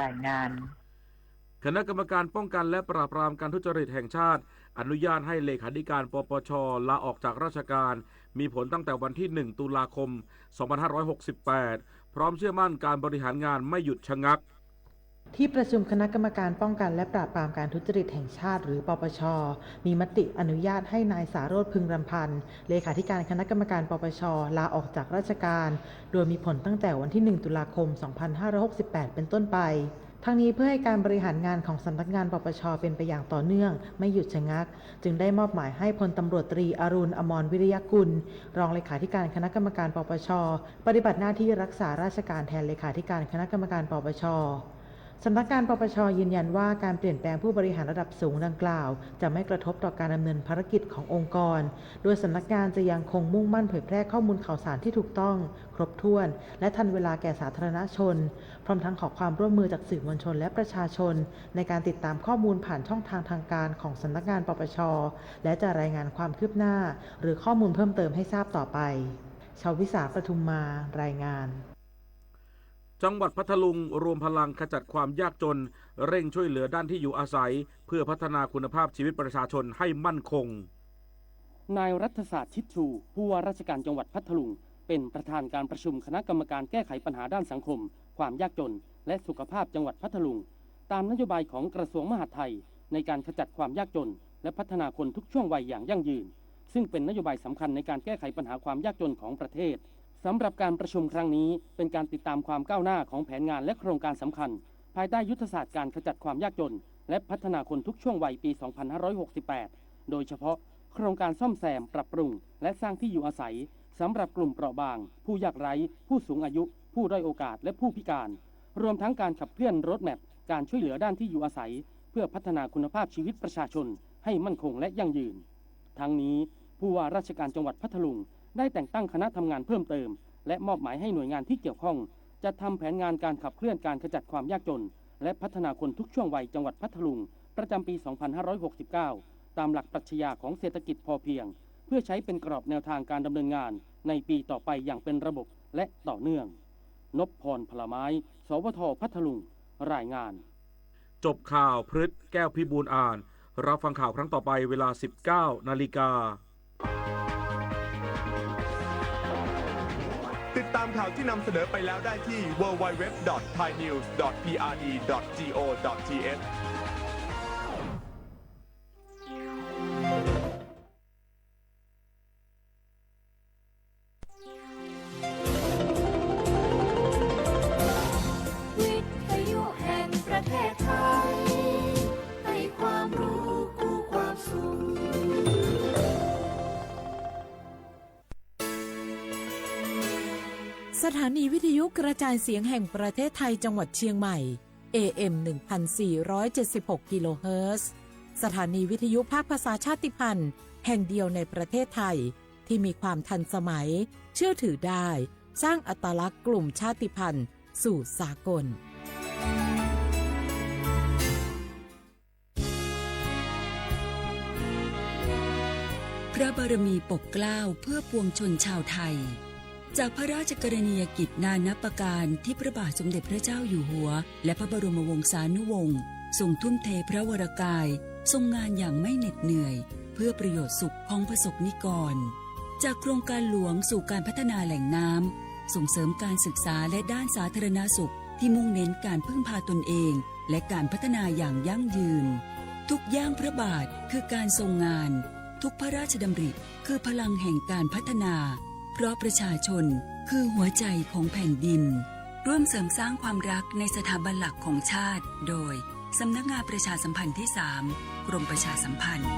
รายงาน คณะกรรมการป้องกันและปราบปรามการทุจริตแห่งชาติ อนุญาตให้เลขาธิการ ปปช ลาออกจากราชการ มีผลตั้งแต่วันที่ หนึ่ง ตุลาคม สองพันห้าร้อยหกสิบแปด พร้อมเชื่อมั่นการบริหารงานไม่หยุดชะงัก ที่ประชุมคณะกรรมการป้องกันและปราบปรามการทุจริตแห่งชาติ หรือ ปปช มีมติอนุญาตให้นายสาโรจน์ พึงรำพันธ์ เลขาธิการคณะกรรมการ ปปช ลาออกจากราชการ โดยมีผลตั้งแต่วันที่ หนึ่ง ตุลาคม สองพันห้าร้อยหกสิบแปด เป็นต้นไป ทั้งนี้เพื่อให้การบริหารงานของสำนักงาน ปปช เป็นไปอย่างต่อเนื่อง ไม่หยุดชะงัก จึงได้มอบหมายให้พลตำรวจตรีอรุณ อมรวิริยกุล รองเลขาธิการคณะกรรมการ ปปช ปฏิบัติหน้าที่รักษาราชการแทนเลขาธิการคณะกรรมการ ปปช สำนักงาน ปปช ยืนยันว่าการเปลี่ยนแปลงผู้บริหารระดับสูงดังกล่าว จะไม่กระทบต่อการดำเนินภารกิจขององค์กร โดยสำนักงานจะยังคงมุ่งมั่นเผยแพร่ข้อมูลข่าวสารที่ถูกต้อง ครบถ้วน และทันเวลาแก่สาธารณชน พร้อมทั้งขอความร่วมมือจากสื่อมวลชนและประชาชน ในการติดตามข้อมูลผ่านช่องทางทางการของสำนักงาน ปปช และจะรายงานความคืบหน้า หรือข้อมูลเพิ่มเติมให้ทราบต่อไป ชวิสา ประทุมมา รายงาน จังหวัดพัทลุงรวมพลังขจัดความยากจน เร่งช่วยเหลือด้านที่อยู่อาศัย เพื่อพัฒนาคุณภาพชีวิตประชาชนให้มั่นคง นายรัฐศาสตร์ ชิดชู ผู้ว่าราชการจังหวัดพัทลุง เป็นประธานการประชุมคณะกรรมการแก้ไขปัญหาด้านสังคม ความยากจน และสุขภาพจังหวัดพัทลุง ตามนโยบายของกระทรวงมหาดไทย ในการขจัดความยากจน และพัฒนาคนทุกช่วงวัยอย่างยั่งยืน ซึ่งเป็นนโยบายสำคัญในการแก้ไขปัญหาความยากจนของประเทศ สำหรับการประชุมครั้งนี้ เป็นการติดตามความก้าวหน้าของแผนงานและโครงการสำคัญ ภายใต้ยุทธศาสตร์การขจัดความยากจน และพัฒนาคนทุกช่วงวัยปี สองพันห้าร้อยหกสิบแปด โดยเฉพาะโครงการซ่อมแซม ปรับปรุง และสร้างที่อยู่อาศัย สำหรับกลุ่มเปราะบาง ผู้ยากไร้ ผู้สูงอายุ ผู้ด้อยโอกาส และผู้พิการ รวมทั้งการขับเคลื่อน roadmap การช่วยเหลือด้านที่อยู่อาศัย เพื่อพัฒนาคุณภาพชีวิตประชาชนให้มั่นคงและยั่งยืน ทั้งนี้ ผู้ว่าราชการจังหวัดพัทลุง ได้แต่งตั้งคณะทำงานเพิ่มเติม และมอบหมายให้หน่วยงานที่เกี่ยวข้อง จัดทำแผนงานการขับเคลื่อนการขจัดความยากจน และพัฒนาคนทุกช่วงวัยจังหวัดพัทลุง ประจำปี สองพันห้าร้อยหกสิบเก้า ตามหลักปรัชญาของเศรษฐกิจพอเพียง เพื่อใช้เป็นกรอบแนวทางการดำเนินงานในปีต่อไปอย่างเป็นระบบและต่อเนื่อง นพพร พลาไม้ สวท พัทลุง รายงาน จบข่าว พฤษ แก้วพิบูลอ่าน รับฟังข่าวครั้งต่อไปเวลา สิบเก้านาฬิกา ติดตามข่าวที่นำเสนอไปแล้วได้ที่ ดับเบิลยู ดับเบิลยู ดับเบิลยู ดอท ไทยนิวส์ ดอท พีอาร์ดี ดอท จี โอ ดอท ที เอชสถานีวิทยุกระจายเสียงแห่งประเทศไทยจังหวัดเชียงใหม่ เอ เอ็ม หนึ่งพันสี่ร้อยเจ็ดสิบหก กิโลเฮิรตซ์ สถานีวิทยุภาคภาษาชาติพันธุ์แห่งเดียวในประเทศไทย ที่มีความทันสมัย เชื่อถือได้ สร้างอัตลักษณ์กลุ่มชาติพันธุ์สู่สากล พระบารมีปกเกล้าเพื่อปวงชนชาวไทย จากพระราชกรณียกิจนานับประการที่พระบาทสมเด็จพระเจ้าอยู่หัว และพระบรมวงศานุวงศ์ทรงทุ่มเทพระวรกาย ทรงงานอย่างไม่เหน็ดเหนื่อย เพื่อประโยชน์สุขของประสบนิกร จากโครงการหลวงสู่การพัฒนาแหล่งน้ำ ส่งเสริมการศึกษาและด้านสาธารณสุขที่มุ่งเน้นการพึ่งพาตนเอง และการพัฒนาอย่างยั่งยืน ทุกย่างพระบาทคือการทรงงาน ทุกพระราชดำริคือพลังแห่งการพัฒนา เพราะประชาชนคือหัวใจของแผ่นดิน ร่วมเสริมสร้างความรักในสถาบันหลักของชาติ โดย สำนักงานประชาสัมพันธ์ที่ สาม กรมประชาสัมพันธ์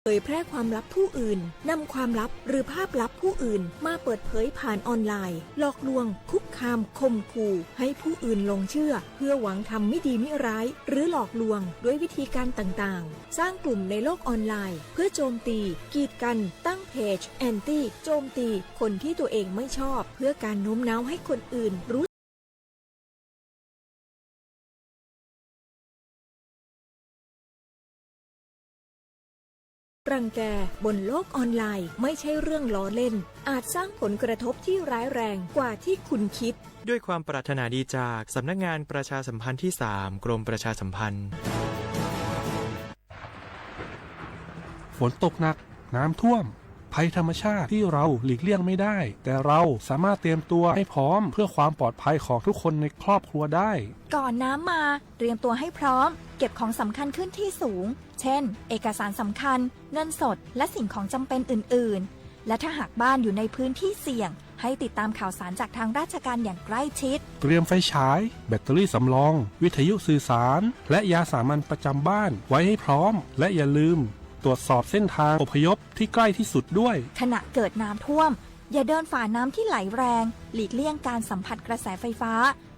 เผยแพร่ความลับผู้อื่น นำความลับหรือภาพลับผู้อื่นมาเปิดเผยผ่านออนไลน์ หลอกลวง คุกคาม ข่มขู่ ให้ผู้อื่นหลงเชื่อ เพื่อหวังทำมิดีมิร้าย หรือหลอกลวงด้วยวิธีการต่างๆ สร้างกลุ่มในโลกออนไลน์ เพื่อโจมตี กีดกัน ตั้งเพจ แอนตี้ โจมตี คนที่ตัวเองไม่ชอบ เพื่อการโน้มน้าวให้คนอื่นรู้ รังแกบนโลกออนไลน์ไม่ใช่เรื่องล้อเล่น อาจสร้างผลกระทบที่ร้ายแรงกว่าที่คุณคิด ด้วยความปรารถนาดีจากสำนักงานประชาสัมพันธ์ที่สาม กรมประชาสัมพันธ์ ฝนตกหนัก น้ำท่วม ภัยธรรมชาติที่เราหลีกเลี่ยงไม่ได้ แต่เราสามารถเตรียมตัวให้พร้อมเพื่อความปลอดภัยของทุกคนในครอบครัวได้ ก่อนน้ำมา เตรียมตัวให้พร้อม เก็บของสำคัญขึ้นที่สูง เช่น เอกสารสำคัญ เงินสด และสิ่งของจำเป็นอื่นๆ และถ้าหากบ้านอยู่ในพื้นที่เสี่ยง ให้ติดตามข่าวสารจากทางราชการอย่างใกล้ชิด เตรียมไฟฉาย แบตเตอรี่สำรอง วิทยุสื่อสาร และยาสามัญประจำบ้านไว้ให้พร้อม และอย่าลืมตรวจสอบเส้นทางอพยพที่ใกล้ที่สุดด้วย ขณะเกิดน้ำท่วม อย่าเดินฝ่าน้ำที่ไหลแรง หลีกเลี่ยงการสัมผัสกระแสไฟฟ้า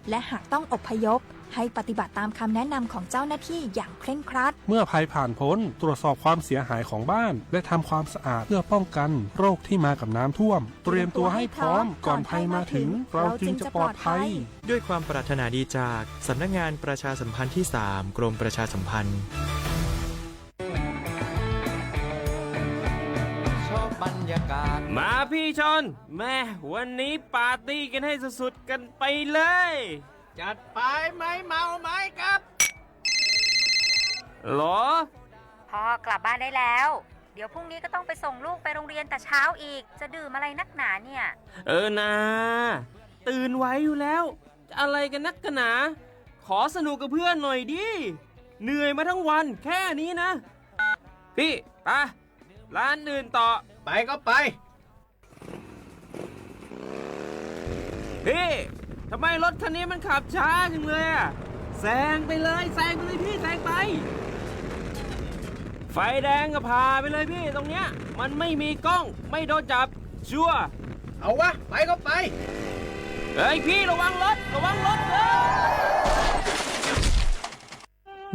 และหากต้องอพยพ ให้ปฏิบัติตามคำแนะนำของเจ้าหน้าที่อย่างเคร่งครัด เมื่อภัยผ่านพ้น ตรวจสอบความเสียหายของบ้าน และทำความสะอาดเพื่อป้องกันโรคที่มากับน้ำท่วม เตรียมตัวให้พร้อม ก่อนภัยมาถึง เราจึงจะปลอดภัย ด้วยความปรารถนาดีจากสำนักงานประชาสัมพันธ์ที่สาม กรมประชาสัมพันธ์ มาพี่ชอน แม่ วันนี้ปาร์ตี้กันให้สุดๆกันไปเลย จัดไป ไม่เมาไม่ขับ หรอ พ่อกลับบ้านได้แล้ว เดี๋ยวพรุ่งนี้ก็ต้องไปส่งลูกไปโรงเรียนแต่เช้าอีก จะดื่มอะไรนักหนาเนี่ย เออนา ตื่นไหวอยู่แล้ว จะอะไรกันนักกันหนา ขอสนุกกับเพื่อนหน่อยดิ เหนื่อยมาทั้งวันแค่นี้นะ พี่ ไป ร้านอื่นต่อ ไปก็ไป พี่ ทำไมรถคันนี้มันขับช้าจังเลยอะ แซงไปเลย แซงไปเลยพี่ แซงไป ไฟแดงก็ผ่าไปเลยพี่ ตรงเนี้ย มันไม่มีกล้อง ไม่โดนจับ ชัวร์ เอาวะ ไปก็ไป เฮ้ยพี่ ระวังรถ ระวังรถ เฮ้ย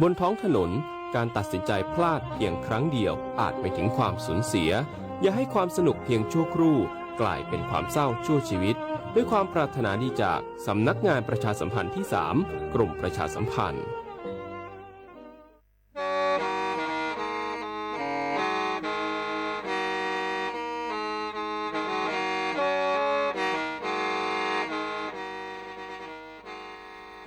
บนท้องถนน การตัดสินใจพลาดเพียงครั้งเดียวอาจไปถึงความสูญเสีย อย่าให้ความสนุกเพียงชั่วครู่กลายเป็นความเศร้าชั่วชีวิต ด้วยความปรารถนาดีจากสำนักงานประชาสัมพันธ์ที่สาม กรมประชาสัมพันธ์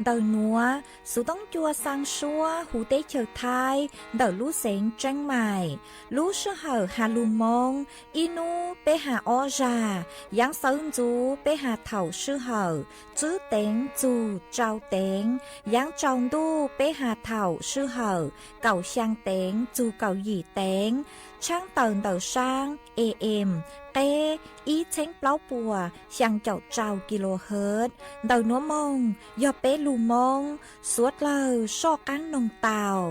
Ntawm nuav, xuv toob cua xaa suab huv teb chaws Thaib ntawm lub xeev Tseeb Maim. Lub sij hawm has lug Moob, ib nub peb has ob zag, yaav xawv ntxuv peb has thaum sij hawm tswb teev txug tsau teev, yaav tsaus ntuj peb has thaum sij hawm kaum xyaa teev txug kaum yim teev, tshaab tawm ntawm saab A M qeb ib txheeb plaub puas xyaa caum rau kilohertz. Ntawm nuav moog yog peb lug Moob, suav dlawg soj qaab noog tau.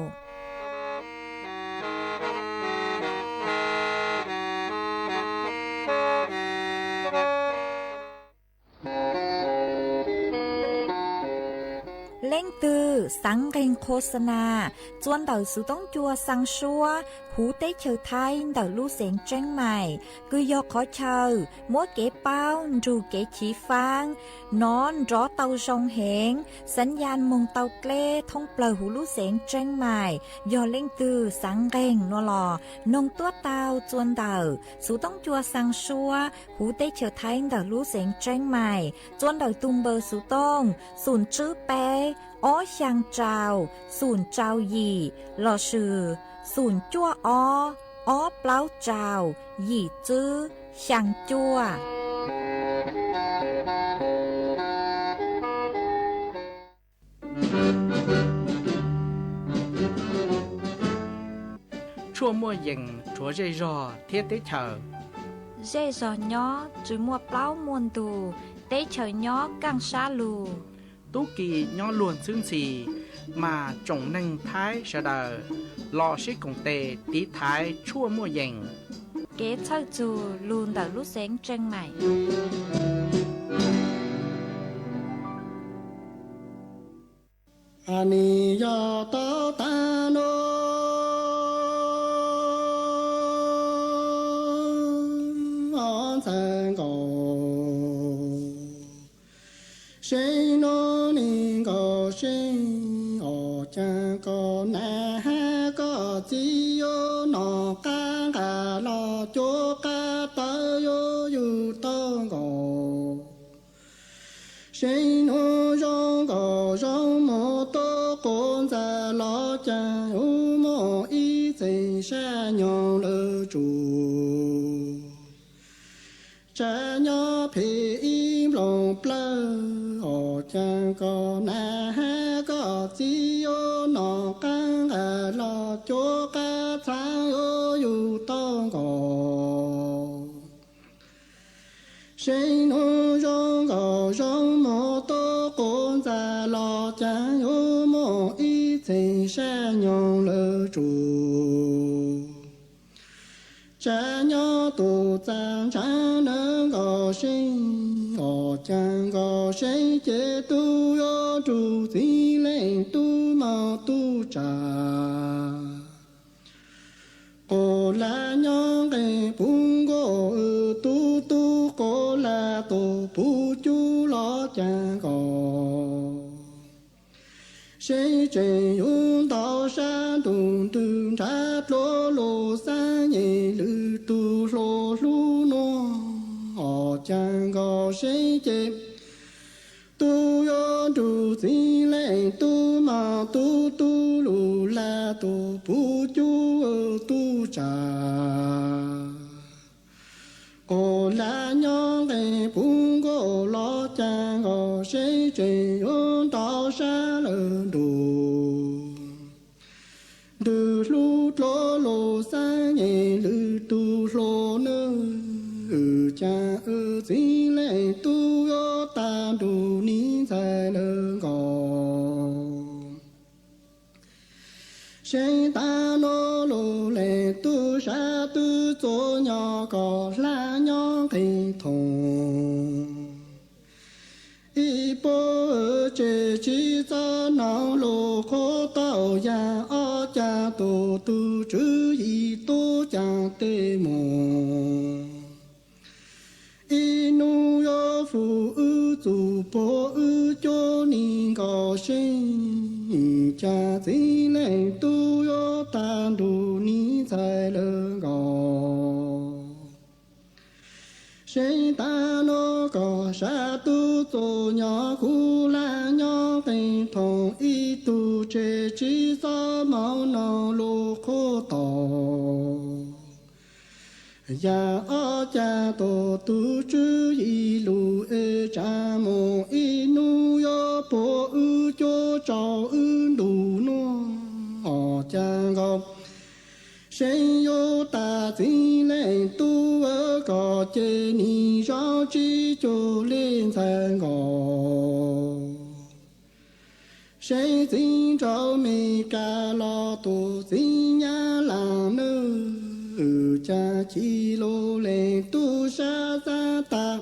Leej twg xaav nqeeg qho xa nas txua ntawm xuv toob cua xaa suab huv teb chaws Thaib ntawm lub xeev Tseeb Maim, kws yog qhov chaw muab kev paub nrug kev chiv faab nov nrov tau zoo heev, xav yas moog tau dleb thoob plawg huv lub xeev Tseeb Maim. Yog leej twg xaav nqeeg nuav los noog tuab tau txua ntawm xuv toob cua xaa suab huv teb chaws Thaib ntawm lub xeev Tseeb Maim, txua ntawm tug npawb xuv tooj xum tswb peb ob xyaa rau xum rau yim lossis xum cuaj ob ob plaub rau yim tswb xyaa cuaj. ชั่วมั่วเหย่ง rhuav zej zog thiab teb chaws. Zej zog nyob tsis muaj plaub muaj ntug, teb chaws nyob kaaj sab lug. Tub ki nyob luag ntxhwb ntxhi, mas tsoom neeg Thaib sawv daws los sib koom tes tiv thaiv tshuaj muaj yees. Kev txhawj txug lug ntawm lub xeev Tseej Maim. Nim yog tau tag nrho ntxhais nkaus, seb nub nig nkaus seb os, cas koj nam hab koj txiv yuav noj qab nqa los cuab qab tawv yuav yug tau nkaus. Seb nub zoo nkaus zoo mus tuaj quav ntxas los cas yuav muaj ib txheej sab nyoog lawv tsuas. Tsam nyob phem ib nplooj plawv os, cas koj nam hab koj txiv yuav noj qab nqa los cuab qab txhab yuav yug tau nkaus. Seb nub zoo nkaus zoo mus tuaj quav ntxas los cas yuav muaj ib txheej sab nyoog lawv tsuas. Tsam nyob tus txaj ntshav nawb nkaus seb os, cas nkaus seb ces tub yuav rug txiv leej tub mog tub tsam. Quas lag nyob nqes puv nkuaj wb tub tub quas lag tus puv cub los cas nkaus. Seb tseem yuav ntau sab ntuj ntws nrhav dluav lug xab nyem lwm tug hluas hlub nuav os, cas nkaus seb ces tub yuav rug txiv leej tub mog tub tub lug lag tus puv cub tub tsam. Quas lag nyob nqes puv nkuaj los cas nkaus seb tseem yuav ntau sab lawm ntuj ntws hlub dluav lug xab nyem lwm tug hluas nawb, cas wb txiv leej tub yuav tag nrug niv ntxhais lawm nkaus. Seb tag nuav lug leej tub sab twb txuas nyob kom lag nyob nqes thoom. Ib puab tseg tsi txhob noog lug qhuav tau yag ob cag tus tug tswv yim tub caag tej moog. Ib nub yuav fub wb txug puag wb cuab nig nkaus seb, cas txiv leej tub yuav tag nrug niv ntxhais lawm nkaus. Seb tag nuav koj sab tub txuas nyob kuv lag nyob qee thoom ib tug tseg tsi txhob moog noog lug qhuav tau yag ob cag tus tug tswv yim lug es tsaam moog ib nub yuav puag wb cuab tsau wb ntuj nuav os cas nkaus. Seb yuav tas txiv leej tub koj ces nim zaub tsib caug lej ntxhais nkaus. Seb txiv nraug Mes Kas los tus txiv Nyab Laas nawb, cas ci lug leej tub sab xab tas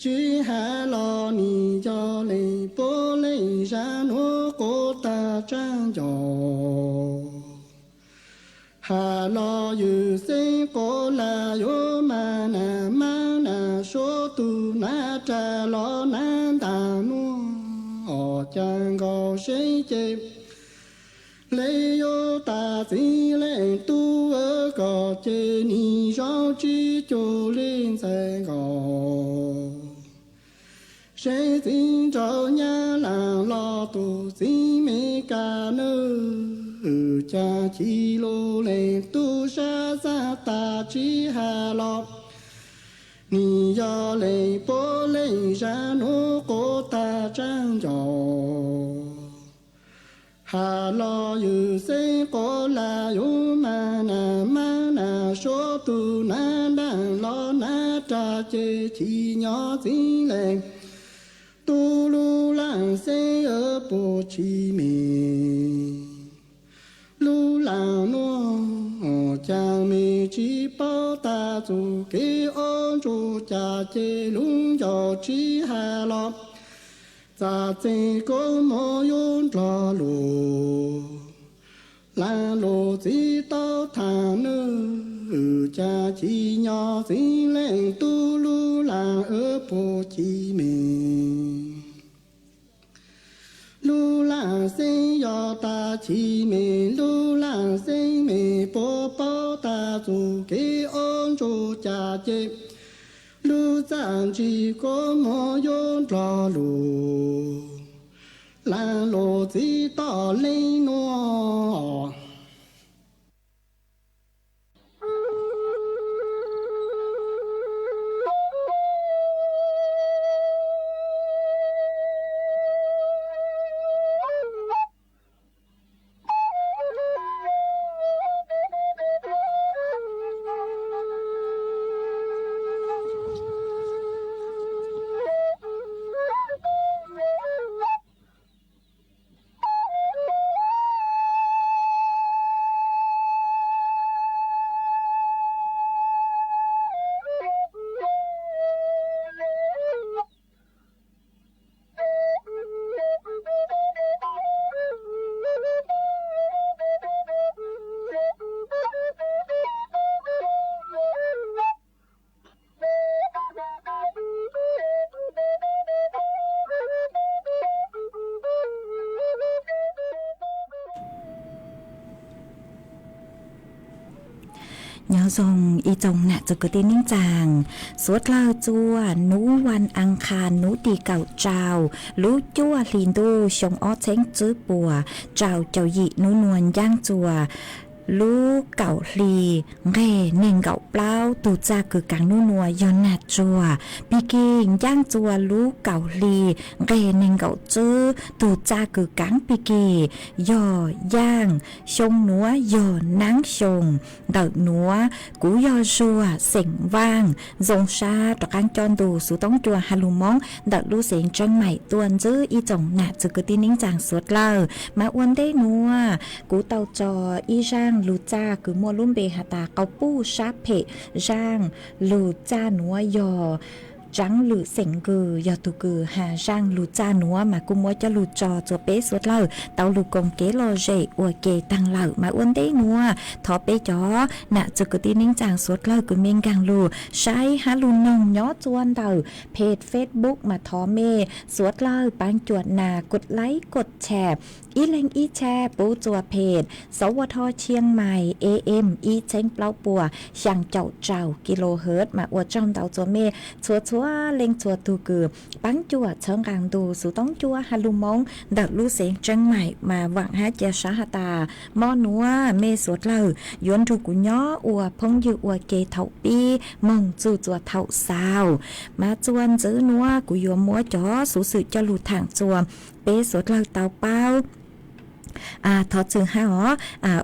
tsi has los nim yog leej puab leej zab nuav quav tag tsaab ncaus. Has los ywg xeeb quas lag yuav mas nas mab nas suav tug nab rag los nab ntaag nuav os cas nkaus seb ces le yuav tas txiv leej tub koj ces nim zaub tsib caug lej ntxhais nkaus. Seb txiv nraug Nyab Laas los tus txiv Mes Kas nawb, cas ci lug leej tub sab xab tas tsi has los nim yog leej puab leej zab nuav quav tag tsaab ncaus. Has los ywg xeeb quas lag yuav mas nas mab nas suav tug nab ntaag los nab rag ces ci nyob txiv leej tub lub laaj Xeeb, wb puas tsis me? Lub laj nuav cas me tsis paub tas txug kev ob ntsug cas ces lub ncauj tsis has los txaj txeeg kua muag yuav nrog lug. Laag lug txij tau thaam nwg cas tsis nyob txeeb leej tub lub laj wb puas tsis me? Lub laj xeeb yog tas tsis me, lub laj xeeb me puas paub tas txug kev ob ntsug cas ces lub txaj ntsis kua muag yuav nrog lug. Laag lug txij tau leej nuav. Nyob zoo ib tsoom nam txwv kwv tij neej tsaa, suav dlawg txua nub vas as khas nub tim kaum rau lub cuaj hli ntuj xyoo ob txheeb tswb puas rau caum yim nub nuav ncaaj txua lub kaum hli nqeg neeg nkaum plaub tug txaj kws kaav nub nuav yog nag tsuag pig kig, ncaaj txua lub kaum hli nqeg neeg nkaum tswb tug txaj kws kaav pig kig yog yaaj, xyoo nuav yog naab xyoo. Ntawm nuav kuv yog Zuag xeem Vaaj, zoo sab rov qaab coj ntu xuv toob cua ha lug Moob ntawm lub xeev Tseeb Maim tuaj ntsib ib tsoom nam txwv kwv tij neej tsaa suav dlawg. Mas ua ntej nuav kuv tau tso ib zaaj lug txaj kws muaj lub npe has tas qau puj sab phem. Zaaj lug txaj nuav yog Tsaav Lwm Xeem Nkws yog tug kws has zaaj lug txaj nuav, mas kuj muab coj lug tso txuas peb suav dlawg tau lug koom kev lom zem ua ke taag lawm. Mas ua ntej nuav thov peb cov nam txwv kwv tij neej tsaa suav dlawg kws mej nkaag lug saib hab lug noog nyob txua ntawm peg Facebook, mas thov mej suav dlawg paab cuam nas kod laib kod tshare, ib leeg ib tshare pub txua peg Sov Ua Tho Chiang Mai A M ib txheeb plaub puas xyaa caum rau kilohertz, mas ua tsaug ntau txua mej txhua txhua leej txhua tug kws paab cuam txhawb nqaa ntu xuv toob cua ha lug Moob ntawm lub xeev Tseeb Maim. Mas vaam hab ca sab has tas mo nuav mej suav dlawg yuav nrug kuv nyob ua phooj ywg ua ke thaum pib moog txug txua thaum xaus. Mas txua ntxiv nuav kuv yuav muab cov xuv xwm coj lug thaam txua peb suav dlawg tau paub. Thov txwm hab os,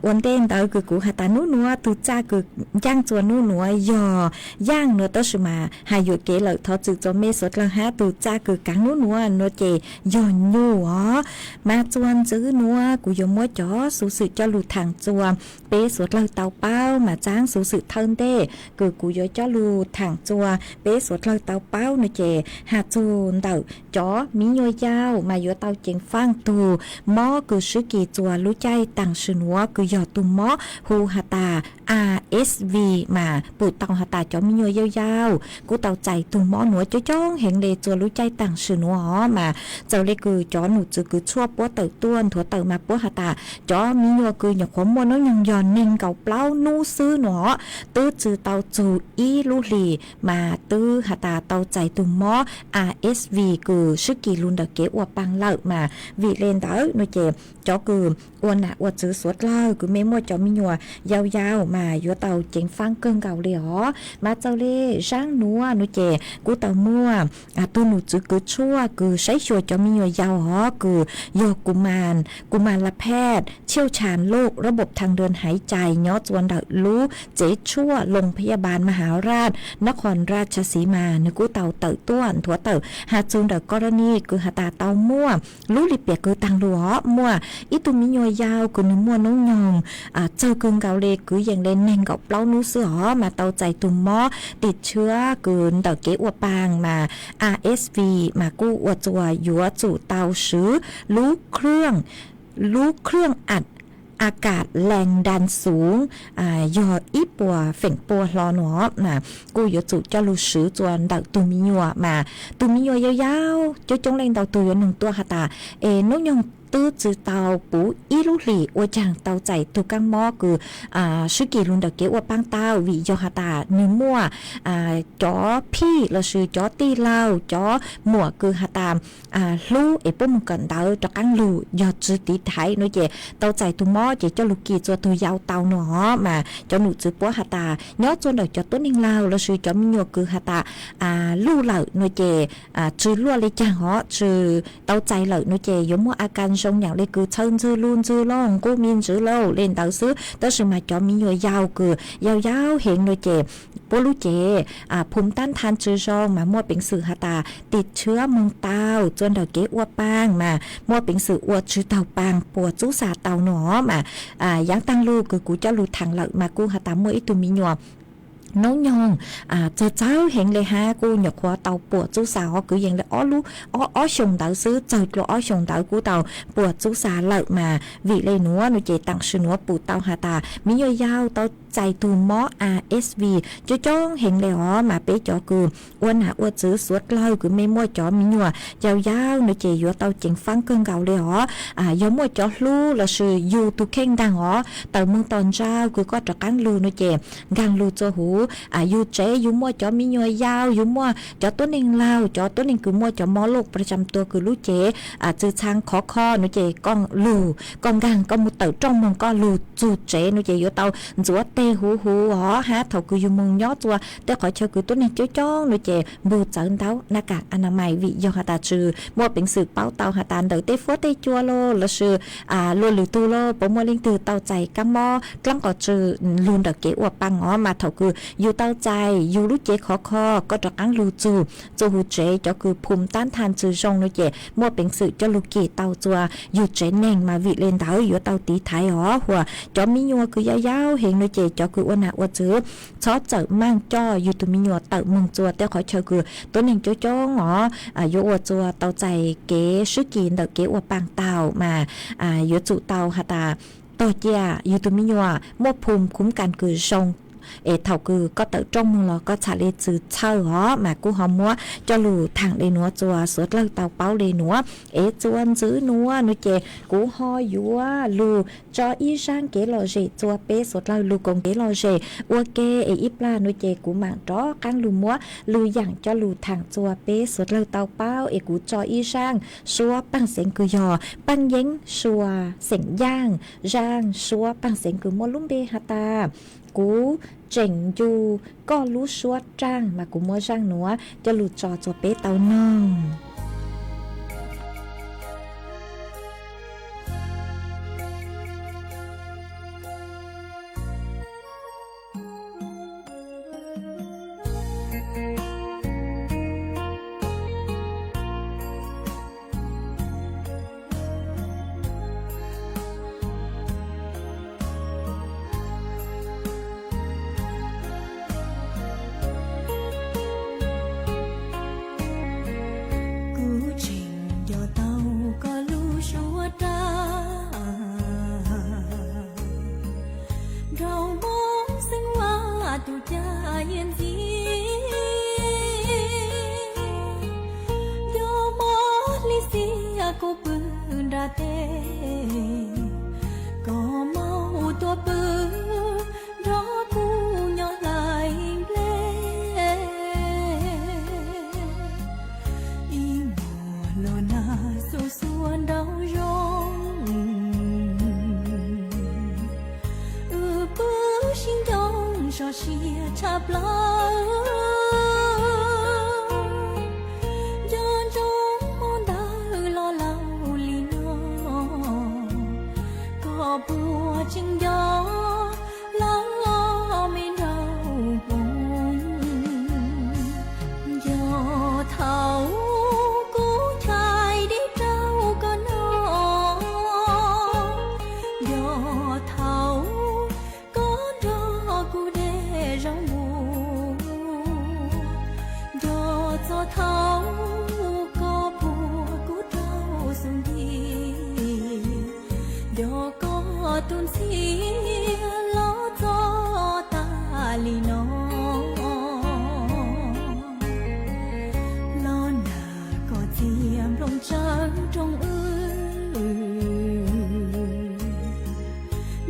ua ntej ntawd kws kuv has tas nub nuav tug txaj kws ncaaj txua nub nuav yog yaaj nuav, tab sis mas has yuam kev lawm, thov txwm txua mej suav dlawg hab. Tug txaj kws kaav nub nuav nuav ces yog nyuj os. Mas txua ntxiv nuav kuv yuav muab cov xuv xwm coj lug thaam txua peb suav dlawg tau paub. Mas txaab xuv xwm thawj ntej kws kuv yuav coj lug thaam txua peb suav dlawg tau paub nuav ces has txug ntawm cov miv nyuas yau mas yuav tau ceev faaj tug mob kws swb kis txua lub caij taam sim nuav kws yog tug mob hu has tas R S V. Mas pum tau has tas cov miv nyuas yau yau kuj tau txais tug mob nuav coob coob heev le txua lub caij taam sim nuav os. Mas txawm le kws cov num txwv kws tshuaj puab tawm tuaj nthuav tawm mas puab has tas cov miv nyuas kws nyuam qhuav muaj hnub nyoog yog neeg nkaum plaub nub xwb nuav, twb tsi tau txug ib lub hlis mas twb has tas tau txais tug mob R S V kws swb kis lug ntawm kev ua paa lawm. Mas vim le ntawd nuav ces cov kws kws ua nam ua txwv suav dlawg kws mej muaj cov me nyuam yau yau mas yuav tau ceev faab kawg nkaus li os. Mas txawm le zaab nuav nuav ces kuj tau muaj tug num txwv kws tshuaj kws saib xyuas cov me nyuam yau os kws yog kuv mas la phej chiav tshas loj rab npom thaj dwm haiv cai nyob txua ntawm lub tsev tshuaj Loos Phaj Yaj Npas Mas Has Raj Nab Qhos Raj Tshaj Xiv Mas, nwg kuj tau tawm tuaj nthuav tawm has txug ntawm koj rab nij kws has tas tau muaj lub lim piam kws taag lug os, muaj ib tug me nyuam yau kws nwg muaj noob nyoog txawg kawg nkaus le, kwv yees le neeg nkaum plaub nub xwb os mas tau txais tug mob tim tshiab kws ntawm kev ua paag mas A S V mas kuj ua txua yuav tsum tau swv lub khwj, lub khwj am a kas lees ntas xuv yog ib puas feem pua hlo nua mas kuj yuav tsum coj lug swv txua ntawm tug me nyuam mas tug me nyuam yau yau coob coob leej ntau tug yuav noog tuaj has tas es noob nyoog twb tsi tau puv ib lub hlis ua caag tau txais tug kaab mob kws swb kis lug ntawm kev ua paab tau, vim yog has tas nwg muaj cov phij lossis cov tij laug cov muam kws has tas hlub es puab moog kawm ntawv rov qaab lug yog tsi tiv thaiv nuav ces tau txais tug mob ces coj lug kis txua tug yau tau nua os mas cov num txwv puab has tas nyob txua ntawm cov tuab neeg laug lossis cov me nyuam kws has tas luj lawm nuav ces tsi luaj le caag os, tsi tau txais lawm nuav ces yuav muaj a kas zoo yaam le kws txhawj ntxwg lug ntxwg lauj, nqub me ntsis lauj le ntawd xwb. Tab sis mas cov me nyuam yau kws yau yau heev nuav ces puab lub cev phum tab thaj tsi zoo mas muaj peev xwm has tas tim tshiab moog tau txua ntawm kev ua paag mas muaj peev xwm ua tsi taug paag puas txub xa tau nua os mas yaav taag lug kws kuv coj lug thaam lawm mas kuj has tas muaj ib tug me nyuam noob nyoog txawg txawg heev le hab kuj nyuam qhuav tau puas txub xa os, kwv yees le ob lub, ob xyoo ntawd xwb, txawg dlua ob xyoo ntawd kuj tau puas txub xa lawm mas vim le nuav nuav ces taam sim nuav pum tau has tas me nyuam yau tau txais tug mob A S V coob coob heev le os mas peb cov kws ua nam ua txwv suav dlawg kws mej muaj cov me nyuam yau yau nuav ces yuav tau ceev faab kawg nkaus le os. Yog muaj cov hlub lossis yug tug kheej nkaag os tawm moog tom ntsauj kws koj rov qaab lug nuav ces nkaag lug txua huv yug tsev, yug muaj cov me nyuam yau, yug muaj cov tuab neeg laug, cov tuab neeg kws muaj cov mob loj pab tsaam tua kws lub cev txwv txhab khov kho nuav ces koj lug, koj nkaag koj moog tawm rooj moog koj lug txug tsev nuav ces yuav tau ntxuav teg huv huv os hab thaum kws yug moog nyob txua tej qhov chaw kws tuab neeg coob coob nuav ces npug txawv ntaub naj kam a na mais vim yog has tas tsi muaj peev xwm paub tau has tas ntawm tej fuab tej cua lauj lossis luag lwm tug lauj puas muaj leej twg tau txais kaab mob dlaab qos tsi lug ntawm kev ua paag os mas thaum kws yug tau txais yug lub cev khov kho koj rov qaab lug txug txua huv tsev cov kws phum tab thaj tsi zoo nuav ces muaj peev xwm coj lug kis tau txua yug tsev neeg mas vim le ntawd yuav tau tiv thaiv os. Huam cov me nyuam kws yau yau heev nuav ces cov kws ua nam ua txwv txhob txawm maaj coj yug tug me nyuam tawm moog txua tej qhov chaw kws tuab neeg coob coob os yuav ua txua tau txais kev swb kis ntawm kev ua paag tau mas yuav tsum tau has tas tog cia yug tug me nyuam muaj phum khuv kas kws zoo es thaum kws koj tawm rooj moog los koj txhaj le txwv txhawj os mas kuj ho muab coj lug thaam le nuav txua suav dlawg tau paub le nuav es txua ntxiv nuav nuav ces kuv ho yuav lug tso ib zaaj kev lom zem txua peb suav dlawg lug koom kev lom zem ua ke es ib plag nuav ces kuv maam rov qaab lug muab lwm yaam coj lug thaam txua peb suav dlawg tau paub es kuv tso ib zaaj suab paaj xeev kws yog paaj yeeb sua xeem yaaj, zaaj suab paaj xeev kws muaj lub npe has tas kuv tseem ncu koj lub suab raaj mas kuv muab zaaj nuav coj lug tso txua peb tau noog. Kuv tseem nco tau koj lub suab raj nrog mob xeeb vaj tus caj yeej ntxim, nco mob li xiab kuv pw nram teb, koj maum tuaj pw nrog kuv nyob hlais nplej, ib hmos los nag xuv xuav nraug zoo. Siab tshaj plaws, nco ntsoov hmo ntawd los laus li no, koj puas tseem nco lawv me nraug hmoov? Nco thaum kuv chais dib rau koj noj, nco thaum koj nrog kuv de zaub npua, nco txog thaum koj puag kuv rau xub ntiag, nco koj tus ntxhiab los txog tas li no. Los nag koj txiag nplooj tsawv rooj wb,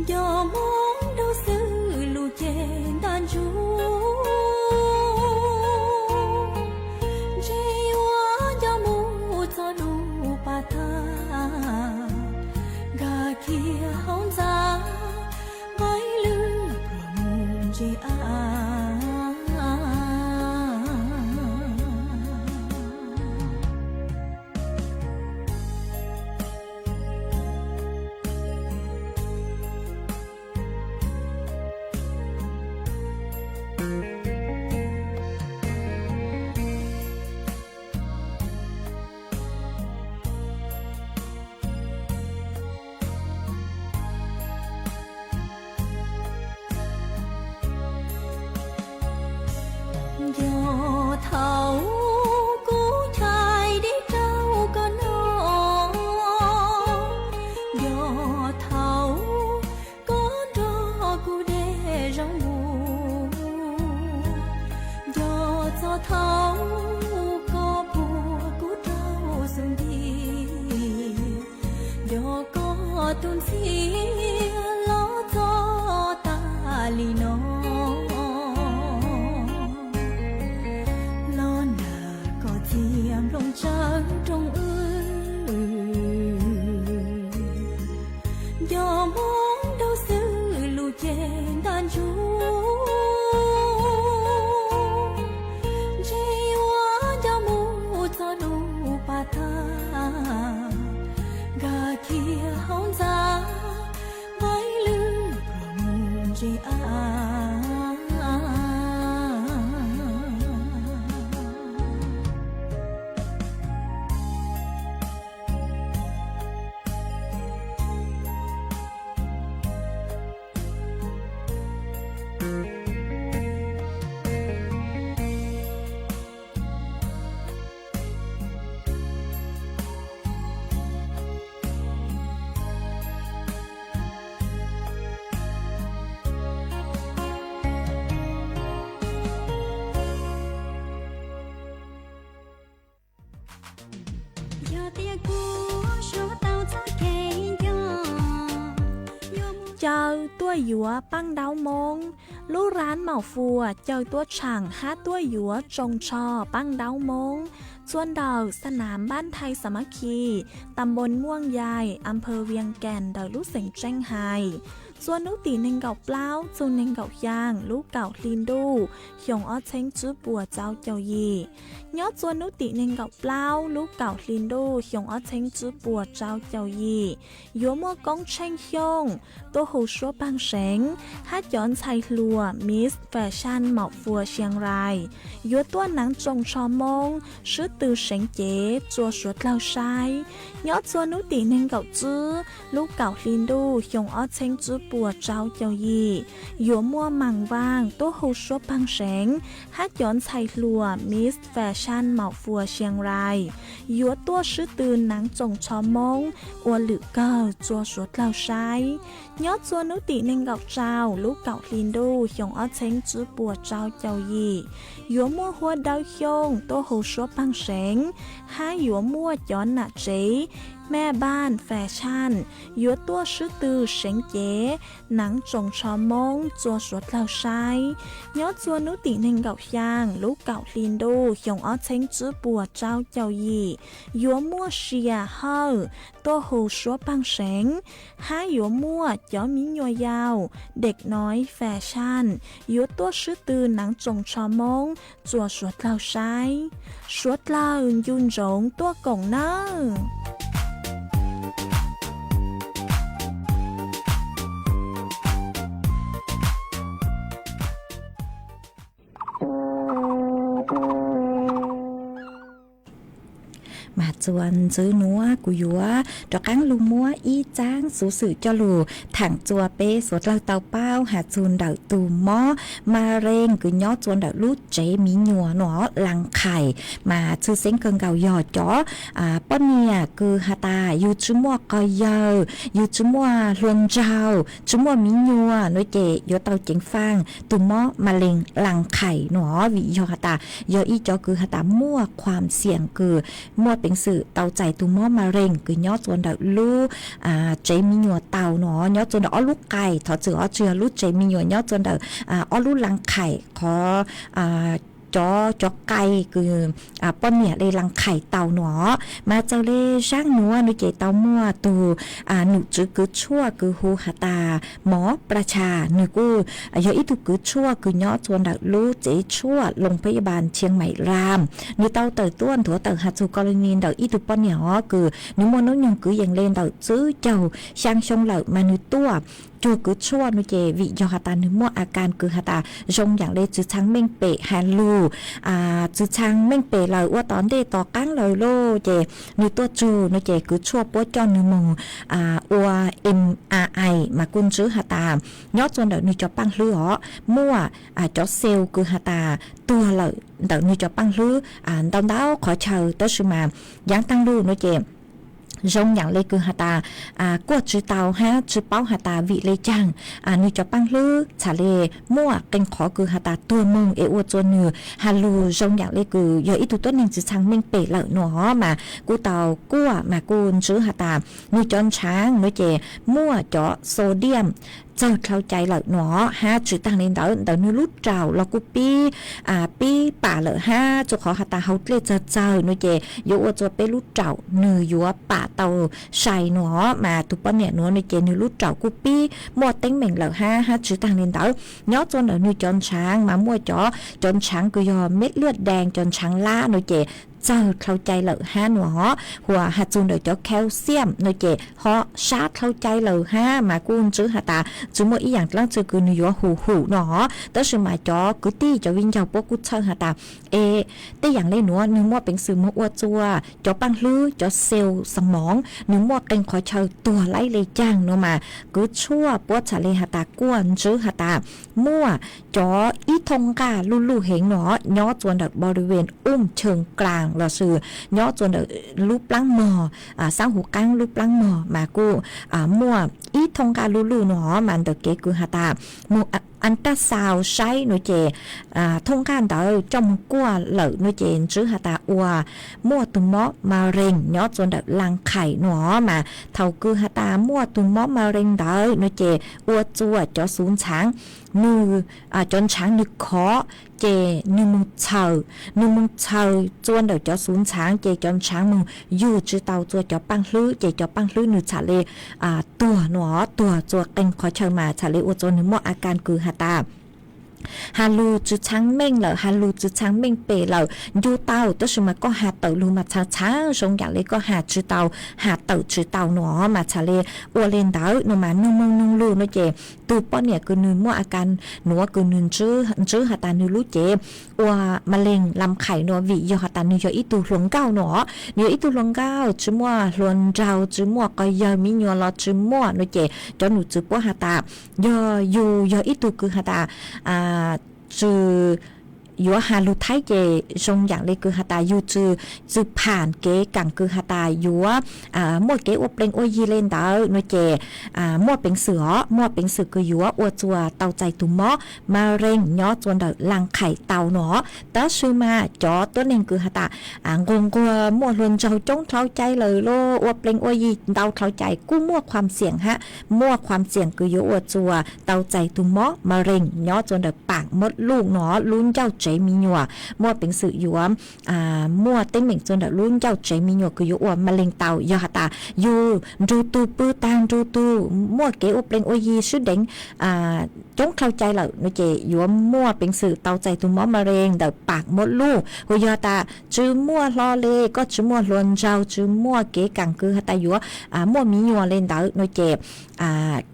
nco hmoov dau xwb lus ceg ntaj ntsug, ntshe yuav nco mus txog dub pas tag, nkag kiag hauv ntxa, nqaij lwj pluag mus ntse av. Nco thaum kuv chais dib rau koj noj, nco thaum koj nrog kuv de zaub npua, nco txog thaum koj puag kuv rau xub ntiag, nco koj tus ntxhiab los txog tas li no. Los nag koj txiag nplooj tsawv rooj wb, nco hmoov dau xwb lus ceg ntaj ntsug, ntshe yuav nco mus txog dub pas tag, nkag kiag hauv ntxa, nqaij lwj pluag mus ntse av. Yog tias kuv suav tau txoj kev nco, caw tuaj yuav paj ntaub moob. Lub rab Maum Fuas caw tuaj tshaam hab tuaj yuav tsoos tsho paj ntaub moob txua ntawm xa nam Npab Nthai Xa Mab Khi, tam npoos Muaj Yais, am phaw Vias Kas ntawm lub xeev Tseej Hais. Txua hnub tim nees nkaum plaub txug nees nkaum xyaa lub kaum hli ntuj xyoo ob txheeb tswb puas tsawv caum yim. Nyob txua hnub tim nees nkaum plaub lub kaum hli ntuj xyoo ob txheeb tswb puas tsawv caum yim, yuav muaj koob tsheej xyooj tuaj hu suab paag seev hab cov ntxhais hluas Miss Fashion Maum Fuas Siang Rais yuav tuaj naav tsoos tsho moob swb tw seev cev tsua suav dlawg saib. Nyob txua hnub tim nees nkaum tswb lub kaum hli ntuj xyoo ob txheeb tswb puas tsawv caum yim, yuav muaj Maam Vaaj tuaj hu suab paag seev hab cov ntxhais hluas Miss Fashion Maum Fuas Siang Rais yuav tuaj swb tw naav tsoos tsho moob ua lwm kawg tsua suav dlawg saib. Nyob txua hnub tim nees nkaum rau lub kaum hli ntuj xyoo ob txheeb tswb puas tsawv caum yim, yuav muaj Huab Dawb Xyooj tuaj hu suab paag seev hab yuav muaj cov nam tsev แม่บ้านแฟชั่น yuav tuaj swb tw seev cev, naav tsoos tsho Moob txua suav dlawg saib. Nyob txua nub tim neeg nkaum xyaa lub kaum hli ntuj xyoo ob txheeb tswb puas rau caum yim, yuav muaj sia hawj tuaj hu suab paag seev, hab yuav muaj cov miv nyuas yaus Dej Noiv Fashion yuav tuaj swb tw naav tsoos tsho Moob txua suav dlawg saib. Suav dlawg ncu ntsoov tuaj koom nawb. Mas txuas ntxiv nuav kuv yuav rov qaab lug muab ib txaab xuv xwm coj lug thaam txua peb suav dlawg tau paub has txug ntawm tug mob ma reeg kws nyob txua ntawm lub tsev miv nyuas nuav, laa qhais. Mas tshwj xeeb kawg nkaus yog cov poj niam kws has tas yug tsi muaj qos yawg, yug tsi muaj hluas nraug, tsi muaj miv nyuas nuav ces yuav tau ceev faaj tug mob ma reeg laa qhais nuav, vim yog has tas yog ib cov kws has tas muaj khuam xiam kws muaj peev xwm tau txais tug mob ma reeg kws nyob txua ntawm lub tsev miv nyuas tau nuav, nyob txua ntawm ob lub qais, thov txwm os, tsi yog lub tsev miv nyuas, nyob txua ntawm ob lub laa qhais, qhov cov, cov qais kws poj niam le laa qhais tau nuav. Mas txawm le zaab nuav nuav ces tau muaj tug num tswv kws tshuaj kws hu has tas Mov Pla Tsha, nwg kuj yog ib tug kws tshuaj kws nyob txua ntawm lub tsev tshuaj Loo Pha Ya Bas Tshiab Maim Lam, nwg tau tawm tuaj nthuav tawm has txug kos li ni ntawm ib tug poj niam os kws nwg muaj nub nyoog kwv yees le ntawm tswb caug xyaa xyoo lawm mas nwg tuaj cuag kws tshuaj nuav ces vim yog has tas nwg muaj a kas kws has tas zoo yaam le tsi txhaj meej pem has lug, tsi txhaj meej pem lawm ua tom ntej tom qaab lawm lauj ces nwg tuaj tsug nuav ces kws tshuaj puab coj nwg moog ua M R I mas kuj ntswv has tas nyob txua ntawm nwg cov paaj hlwb os muaj cov xeev kws has tas tuag lawm ntawm nwg cov paaj hlwb ntau ntau qhov chaw tab sis mas yaav taag lug nuav ces zoo yaam le kws has tas kuaj tsi tau hab tsi paub has tas vim le caag nwg cov paaj hlwb txhaj le muaj qee qhov kws has tas tuag moog es ua txua nwg has lug zoo yaam le kws yog ib tug tuab neeg tsi txhaj meej pem lawm nuav mas kuj tau kuaj mas kuj ntswv has tas nwg cov ntshaav nuav ces muaj cov sodium txawg dlhau cai lawm nuav hab tsi taag le ntawd ntawm nwg lub raum los kuj pib, pib pam lawm hab txug qhov has tas hau dlej txawg txawg nuav ces yuav ua txua peb lub raum nwg yuav pam tau sai nuav mas tug poj niam nuav nuav ces nwg lub raum kuj pib muaj teeb meem lawm hab, hab tsi taag le ntawd nyob txua ntawm nwg cov ntshaav mas muaj cov, cov ntshaav kws yog meb liaj dees cov ntshaav lab nuav ces txawg dlhau cai lawm hab nuav hos huam has txug ntawm cov calcium nuav ces ho sab dlhau cai lawm hab mas kuj ntswv has tas tsi muaj ib yaam dlaab tsi kws nwg yuav hum hum nuav hos tab sis mas cov kwv tij cov viv ncaus puab kuj txhawj has tas es tej yaam le nuav nwg muaj peev xwm moog ua txua cov paaj hlwb cov xeev xas moov nwg muaj qee qhov chaw tuag laib le caag nuav mas kws tshuaj puab txhaj le has tas kuaj ntswv has tas muaj cov ib thooj nqaj luj luj heev nuav nyob txua ntawm boriven um cheej klaas lossis nyob txua ntawm lub plaab mog, xaab huv qaab lub plaab mog mas kuj muaj ib thooj nqaj luj luj nuav mas ntawm kev kws has tas moog an taj xaus saib nuav ces thooj nqaj ntawd coj moog kuaj lawm nuav ces ntswv has tas ua muaj tug mob ma reeg nyob txua ntawm laa qhais nuav mas thaus kws has tas muaj tug mob ma reeg ntawd nuav ces ua txua cov xuv ntshaav nwg, cov ntshaav nwg khov ces nwg moog txhaws, nwg moog txhaws txua ntawm cov xuv ntshaav ces cov ntshaav moog yug tsi tau txua cov paaj hlwb ces cov paaj hlwb nwg txhaj le tuag nuav, tuag txua qee qhov chaw mas txhaj le ua txua nwg muaj a kas kws has tas has lug tsi txhaj meej lawm, has lug tsi txhaj meej pem lawm, ncu tau tab sis mas koj has tawm lug mas txhaav txhaav zoo yaam le koj has tsi tau, has tawm tsi tau nuav mas txhaj le ua le ntawd nuav mas noog moog noog lug nuav ces tug poj niam kws nwg muaj a kas nuav kws nwg ntswv has tas nwg lub cev ua ma reeg laa qhais nuav vim yog has tas nwg yog ib tug hluas nkauj nuav, nwg yog ib tug hluas nkauj tsi muaj hluas nraug tsi muaj qos yawg miv nyuas los tsi muaj nuav ces cov num txwv puab has tas yog yug yog ib tug kws has tas tsi yuav has lus Thaib ces zoo yam li kws has tas yug txwm, txwm pham kev kaam kws has tas yuav muaj kev ua plees ua yig le ntawd no ces muaj peev xwm os, muaj peev xwm kws yuav ua txuas tau txais tug mob ma rees nyob txuas ntawm laas qhais tau no. Tab sis mas cov tuab neeg kws has tas nquag nquag muaj hluas nraug coob dlhau cai lawm los ua plees ua yig ntau dlhau cai kuj muaj khuam xiam hab, muaj khuam xiam kws yuav ua txuas tau txais tug mob ma rees nyob txuas ntawm paam mos luj no, lub ncauj tsev mi nyuam. Muaj peev xwm yuav muaj teeb meem txuas ntawm lub ncauj tsev mi nyuam kws yuav ua ma rees tau. Yog has tas yug nrug tug pw taag nrug tug muaj kev ua plees ua yig sib deev coob dlhau cai lawm no ces yuav muaj peev xwm tau txais tug mob ma rees ntawm paam mos luj. Hos yog tas tsi muaj hlo le, koj tsi muaj hluas nraug, tsi muaj kev kaam kws has tas yuav muaj mi nyuam le ntawd no ces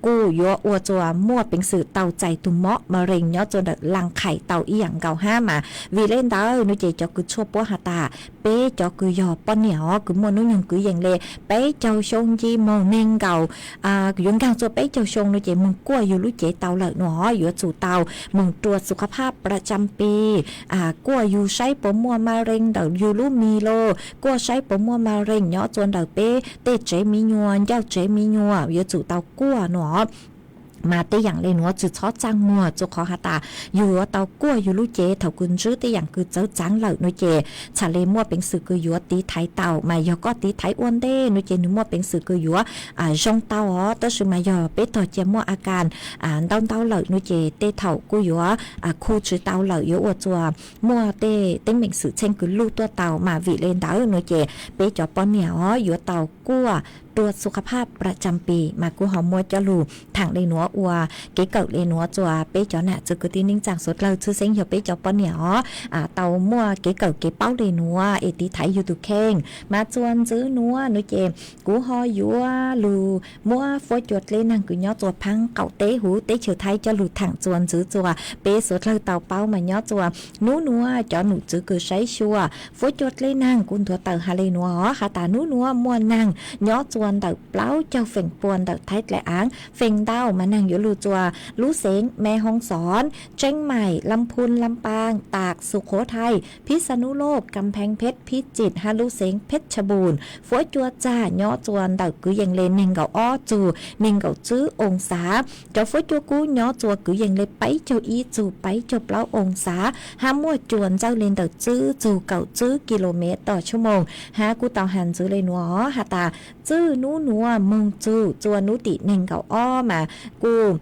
kuj yuav ua txuas muaj peev xwm tau txais tug mob ma rees nyob txuas ntawm laas qhais tau ib yaam nkaus hab mas. Vim le ntawd no ces cov kws tshuaj puab has tas peb cov kws yog poj niam os kws muaj nub nyoog kwv yees le peb caug xyoo nce moog neeg nkaus, yuav nkaag txuas peb caug xyoo no ces moog kuaj yug lub cev tau lawm no yuav tsum tau moog rua xu qha phaj pra tsam pis, kuaj yug saib puas muaj ma rees ntawm yug lub mis los kuaj saib puas muaj ma rees nyob txuas ntawm peb tej tsev mi nyuam, ncauj tsev mi nyuam yuav tsum tau kuaj no. Mas tej yaam le nuav tsi txhob txaaj muag, txug qhov has tas yug yuav tau kuaj yug lub cev thaum kws ntsib tej yaam kws txawv txaav lawm no ces txhad le muaj peev xwm kws yuav tiv thaiv tau. Mas yog koj tiv thaiv ua ntej no ces nwg muaj peev xwm kws yuav zoo tau os. Tab sis mas yog peb tog ca muaj a kas ntau ntau lawm no ces tej thaum kuj yuav khu tsi tau lawm, yuav ua txuas muaj tej teeb meem xwm txheej kws luj tuaj tau. Mas vim le ntawd no ces peb cov poj niam os yuav tau kuaj rua xu qha phaj pra tsam pis. Mas kuv ho muab cov lug thaam le nuav ua kev kawm le nuav txuas peb cov nam txiv kwv tij neej tsaa suav dlawg, tshwj xeeb yog peb cov poj niam os tau muaj kev kawm kev paub le nuav es tiv thaiv yug tug kheej. Mas txuas ntxiv nuav no ces kuv ho yuav lug muab fuab cua dleb naag kws nyob txuas phaab qaum teb huv teb chaws Thaib coj lug thaam txuas ntxiv txuas peb suav dlawg tau paub. Mas nyob txuas nub nuav cov num tswv kws saib xyuas fuab cua dleb naag kuv nthuav tawm has le nuav os, has tas nub nuav muaj naag nyob txuas ntawm plaub caug feem pua ntawm Thaib dlaim aav. Feem ntau mas naag yuav lug txuas lub xeev Me Hoo Xon, Tseeb Maim, Lam Phun, Lam Paas, Taam, Sukhothai, Phij Xa Nub Loj, Kam Pheej Pheb, Phij Tsim hab lub xeev Pheb Tsha Npum. Fuab cua txag nyob txuas ntawm kwv yees le neeg nkaum ob txug neeg nkaum tswb oo xav. Cov fuab cua kub nyob txuas kwv yees le peb caug ib txug peb caug plaub oo xav, hab muaj cua ntxawj le ntawm tswb txug kaum tswb ki lo mev toj tshuaj moog. Hab kuj tau has ntxiv le nuav has tas txij nub nuav moog txug txuas nub tim neeg nkaum ob mas kuj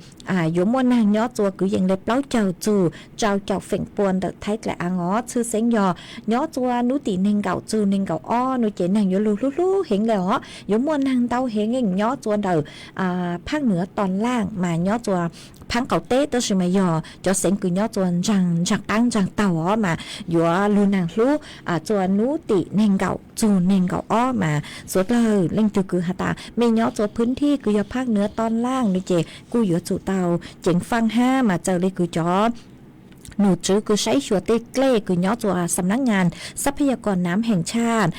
yuav muaj naag nyob txuas kwv yees le plaub caug txug rau caum feem pua ntawm Thaib dlaim aav os. Tshwj xeeb yog nyob txuas nub tim neeg nkaum txug neeg nkaum ob no ces naag yuav lug hlub hlub heev le os. Yuav muaj naag ntau heev nyob txuas ntawm phaab nuav toj laaj mas nyob txuas phaab qaum teb, tab sis mas yog cov xeev kws nyob txuas ntsaag ntsaag qaab ntsaag taug os mas yuav lug naag hlub txuas nub tim neeg nkaum txug neeg nkaum ob mas. Suav dlawg leej twg kws has tas mej nyob txuas phwv thij kws yog phaab nuav toj laaj no ces kuj yuav tsum tau ceev faaj hab mas txawm le kws cov num tswv kws saib xyuas tej dlej kws nyob txuas Xam Nab Ngas Xab Phaj Yas Kom Nam Heem Tshaj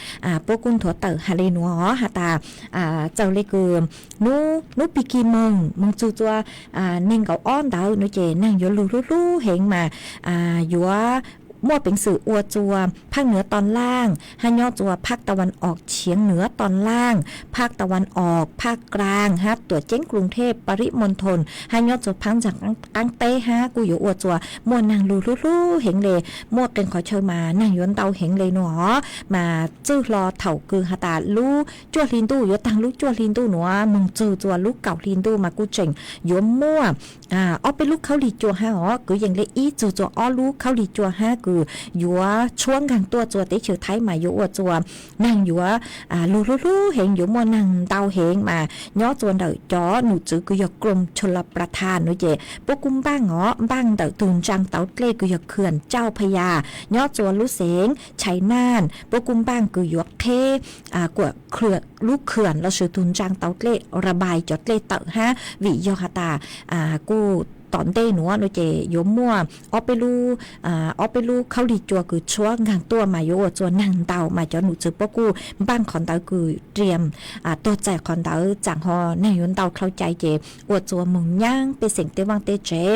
puab kuj nthuav tawm has le nuav os has tas txawm le kws nub pig kig moog moog txug txuas neeg nkaum ob ntawd no ces naag yuav lug hlub hlub heev mas yuav muaj peev xwm ua txuas phaab nuav toj laaj hab nyob txuas phaab ta van os tshiav nuav toj laaj, phaab ta van os, phaab klaag hab tuam ceeb Kruv Thej, Paris Monthon hab nyob txuas phaab ntsaag qaab teb hab kuj yuav ua txuas muaj naag lug hlub hlub heev le. Muaj qee qhov chaw mas naag yuav ntau heev le nuav os mas txwj hlo thaum kws has tas lub cuaj hli ntuj yuav taag lub cuaj hli ntuj nuav moog txug txuas lub kaum hli ntuj mas kuj tseem yuav muaj ob peb lub khaub lig cua hab os, kwv yees le ib txug txuas ob lub khaub lig cua hab kws yuav tshuab nkaag tuaj txuas teb chaws Thaib mas yuav ua txuas naag yuav lug hlub hlub heev, yuav muaj naag ntau heev mas nyob txuas ntawm cov num tswv kws yog Krom Chula Pratan no ces puab kuj npaaj os, npaaj ntawm tug ntsaa tauv dlej kws yog Khwm Cauj Pha Yas nyob txuas lub xeev Chais Naj, puab kuj npaaj kws yuav qheb kuas lub khwm lossis tug ntsaa tauv dlej Rabai cov dlej tawm hab vim yog has tas kuj tom ntej nuav no ces yuav muaj ob peb lub, ob peb lub khaub lig cua kws tshuab nkaag tuaj mas yuav ua txuas naag ntaus mas cov num txwv puab kuj npaaj qhov ntawd kws riam tuag txais qhov ntawd tsaam ho naag yuav ntau dlhau cai ces ua txuas moog nyaab pej xeem tej vaaj tej tsev,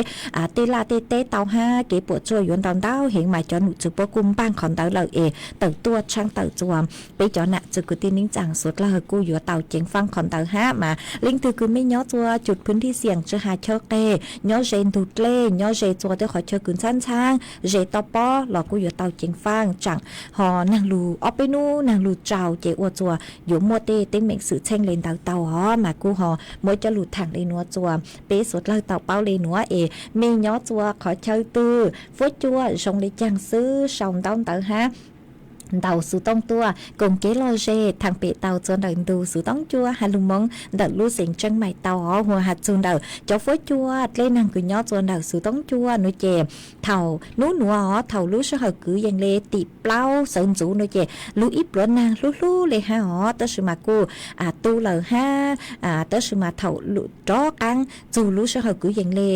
tej laj tej teb tau hab kev puam tsuaj yuav ntau ntau heev mas cov num txwv puab kuj npaaj qhov ntawd lawm es tawm tuaj tshaab tawm txuas. Peb cov nam txwv kwv tij neeb tsaa suav dlawg kuj yuav tau ceev faab qhov ntawd hab mas leej twg kws mej nyob txua cum phwv nrij xiam tsi has chaw qeg nyob ze ntug dlej nyob ze txua tej qhov chaw kws ntxhab ntxhab ze toj pob los kuj yuav tau ceev faab tsaam ho naag lug ob peb nub naag lug tsaus ces ua txuas yuav muaj tej teeb meem xwm txheej le ntawd tau os mas kuj ho muab coj lug thaam le nuav txua peb suav dlawg tau paub le nuav es mej nyob txua qhov chaw twg fuab cua zoo le caag xwb sau ntaub ntawv hab ntaus xuv tooj tuaj koom kev lom zem thaam pem tau txua ntawm ntu xuv tooj cua has lug moov ntawm lub xeev Tseeb Maim tau os. Hu has txug ntawm cov fuab cua dlej naag kws nyob txua ntawm xuv tooj cua nuav ces thaum nub nuav os thaum lub sij hawm kwv yees le tim plaub sawv ntxuv nuav ces lug ib pluav naag hlub hlub le hab os tab sis mas kuj tu lawm hab tab sis mas thaum rov qaab txug lub sij hawm kwv yees le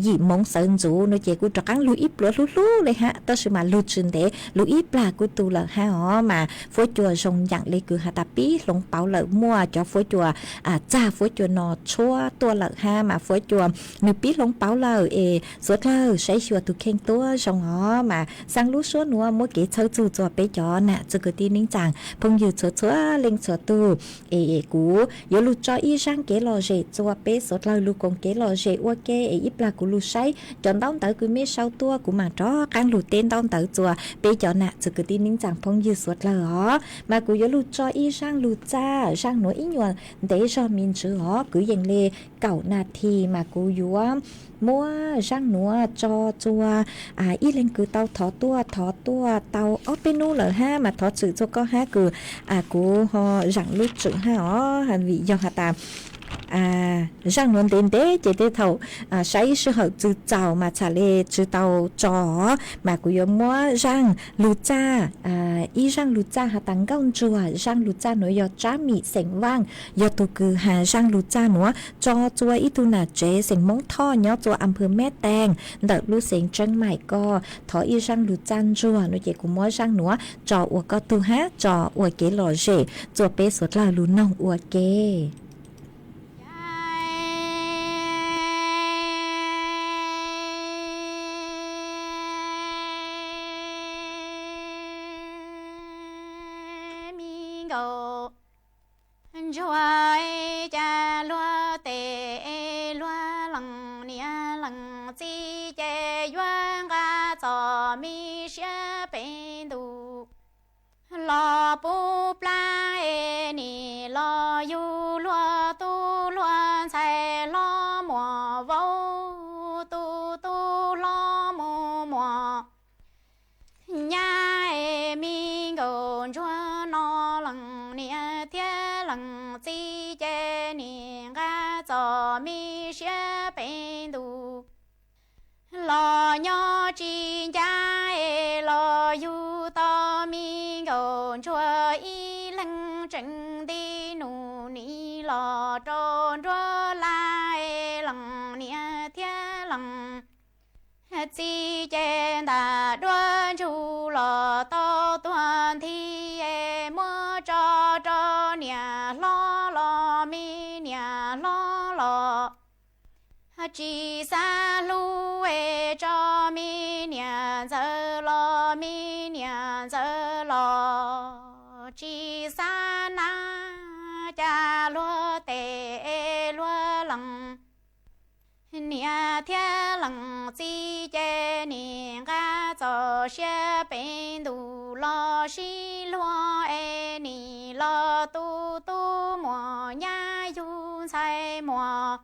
yim moov sawv ntxuv nuav ces kuj rov qaab lug ib pluav hlub hlub le hab tab sis mas lug tsi ntev lug ib plag kuj tu lawm hab os mas fuab cua zoo yaam le kws has tas pib hloov pauv lawm muaj cov fuab cua txag fuab cua no tshuab tuaj lawm hab mas fuab cua nwg pib hloov pauv lawm es suav dlawg saib xyuas tug kheej tuab zoo os mas xaa lub suab nuav muab kev txhawb txug txua peb cov nam txwv kwv tij neeb tsaa phooj ywg txhua txhua leej txhua tug es kuv yuav lug tso ib zaaj kev lom zem txua peb suav dlawg lug koom kev lom zem ua ke es ib plag kuv lug saib cov ntaub ntawv kws mej sau tuaj kuv maam rov qaab lug teb ntaub ntawv txua peb cov nam txwv kwv tij neeb tsaa phooj ywg suav dlawg os mas kuv yuav lug tso ib zaaj lug txaj zaaj nuav ib nyuas ntev zog me ntsws os kwv yees le kaum nas this mas kuv yuav muab zaaj nuav tso txua ib leeg kws tau thov tuaj thov tuaj tau ob peb nub lawm hab mas thov txwm txua koj hab kws kuv ho zaam lub tswm hab os vim yog has tas zaaj nuav ntev ntev ces tej thaum saib sij hawm txwv txaus mas txham le tsi tau tso os mas kuv yuav muab zaaj lug txaj ib zaaj lug txaj has tas Nkauj Ntsuag, zaaj lug txaj nuav yog Tsab Mim xeem Vaaj, yog tug kws has zaaj lug txaj nuav tso txua ib tug nam tsev xeem Moob Thoj nyob txua a phw Meb Tees ntawm lub xeev Tseeb Maim ko. Thov ib zaaj lug txaj ntsuag nuav ces kuv muab zaaj nuav tso ua koj tug hab tso ua kev lom zem txua peb suav dlawg lug noog ua ke. Me nkauj ntsuag, cas luag tes luag lees niam lees txiv ces yuav nqa txom me siab peb ntus los pub plab es nim los yug luag tub luag ntxhais hlob muam vauv, tub tub hlob mus muam nyab es me nkauj ntsuag no lees niam thiab lees txiv ces nim nqa txom me siab peb ntus los nyob tsis ncaj es los yug tau me nkauj ntsuag ib leeg tseem nti nus nim los rau nruab laj es lees niam thiab lees txiv ces ntam duab ntsug los tau tuag nthi es muab tso rau niam hlob los me niam hlob los tsis xav hlub es tso me niam ntxawm los me niam ntxawm los tsis xav nab, cas luag tes luag lees niam thiab lees txiv ces nim nqa txom siab peb ntus los sib luag es nim los tu tub muam nyab yug ntxhais muam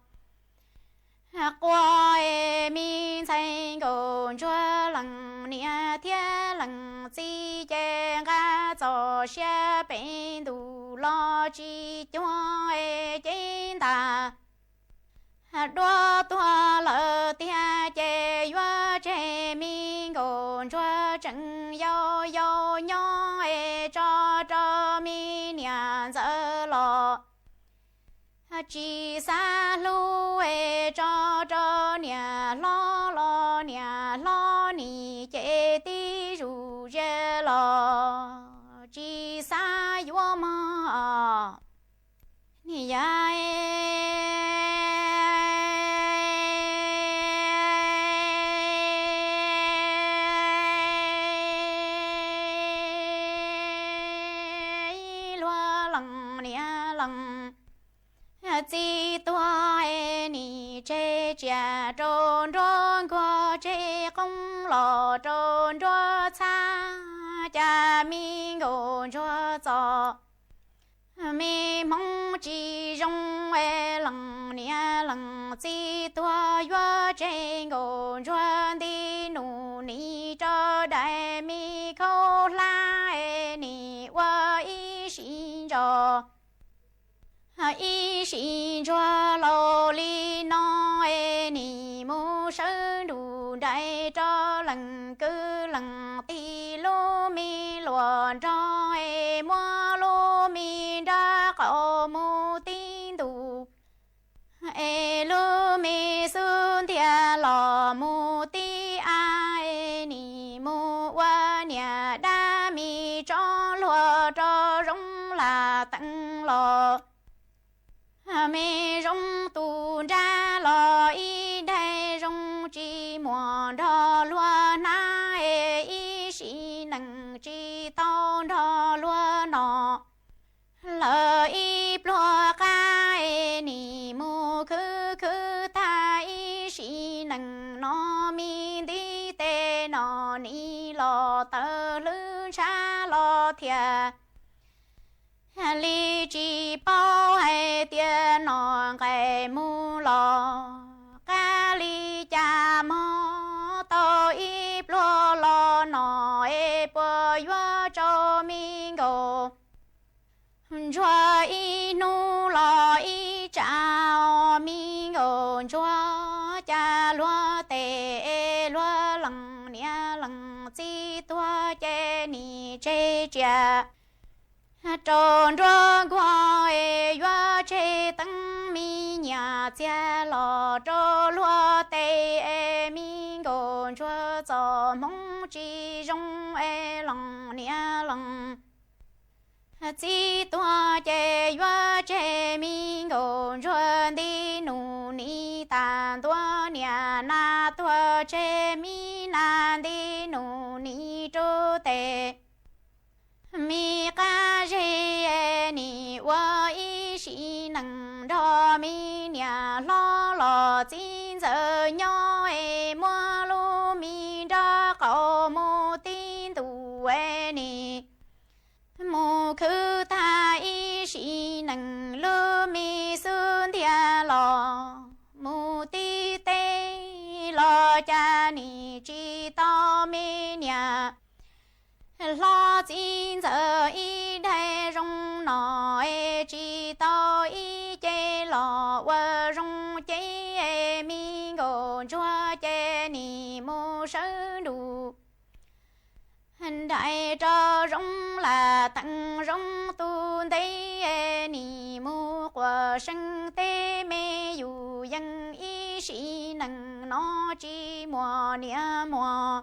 quas es me ntxhais nkauj ntsuag lees niam thiab lees txiv ces nqa txom siab peb ntus los tsis cuag es cev ntam duab tuag lawm tiag ces yuav tseg me nkauj ntsuag tseem yau yau nyob es tso rau me niam ntxawm los tsis xav hlub es tso rau niam mog. Niam yog ib luag leej niam leej txiv tuag es nim tseg tsiaj rau nruab nkuaj, tseg qoob los rau nruab txhab, cas me nkauj ntsuag txom me hmoov tsis zoo es leej niam leej txiv tuag yuav tseg nkauj ntsuag nti nus nim rau daim me khaub hlab es nim ua ib sim ntso ib sim ntsuag laus li no es nim mus sawv nrug nraim rau leej kwv leej tij lub me luas nrog es muab lub me nrab qaum mus tib ntus es lub me xub ntiag los mus tib av es nim mus ua niam dab me tsob luag rau zoo lam teev los me zoo tus nrab los ib daig zoo tsis muaj nrog luag hnab es ib sim neej tsis tau nrog luag noj lawm ib pluag qab es nim mus khwv khwv tag ib sim neej no me ntiv tes no nim los tawm hlwb ntshav los thiaj li tsis paub hais tias noj nqaij mus los qab li cas mog. Tau ib pluag los no es puas yuav tsau me nkauj ntsuag ib hnub los ib tsam os me nkauj ntsuag, cas luag tes es luag leej niam leej txiv tuag ces nim tseg tsiaj rau nruab nkuaj es yuav tseg teeb me nyuam txiag los rau luag tes es me nkauj ntsuag txom hmoov tsis zoo es leej niam leej txiv tuag ces yuav tseg me nkauj ntsuag nti nus nim tas ntua niam nas tuag tseg me nas nti nus nim rau tes me qab zej nim ua ib sim neej nrog me niam hlob los txiv ntxawm nyob es muab lub me nrab qaum mus tib ntus es nim mus khwv tag ib sim neej lub me xub ntiag los mus tib teb los cas nim tsis tau me niam hlob txiv ntxawm ib daig zoo no es tsis tau ib ce los ua zoo ces me nkauj ntsuag ces nim mus sawv nrug nraim rau zoo lam teev zoo tus ntev es nim mus quaj seeb teb me yus yeej ib sim neej no tsis muaj niam muaj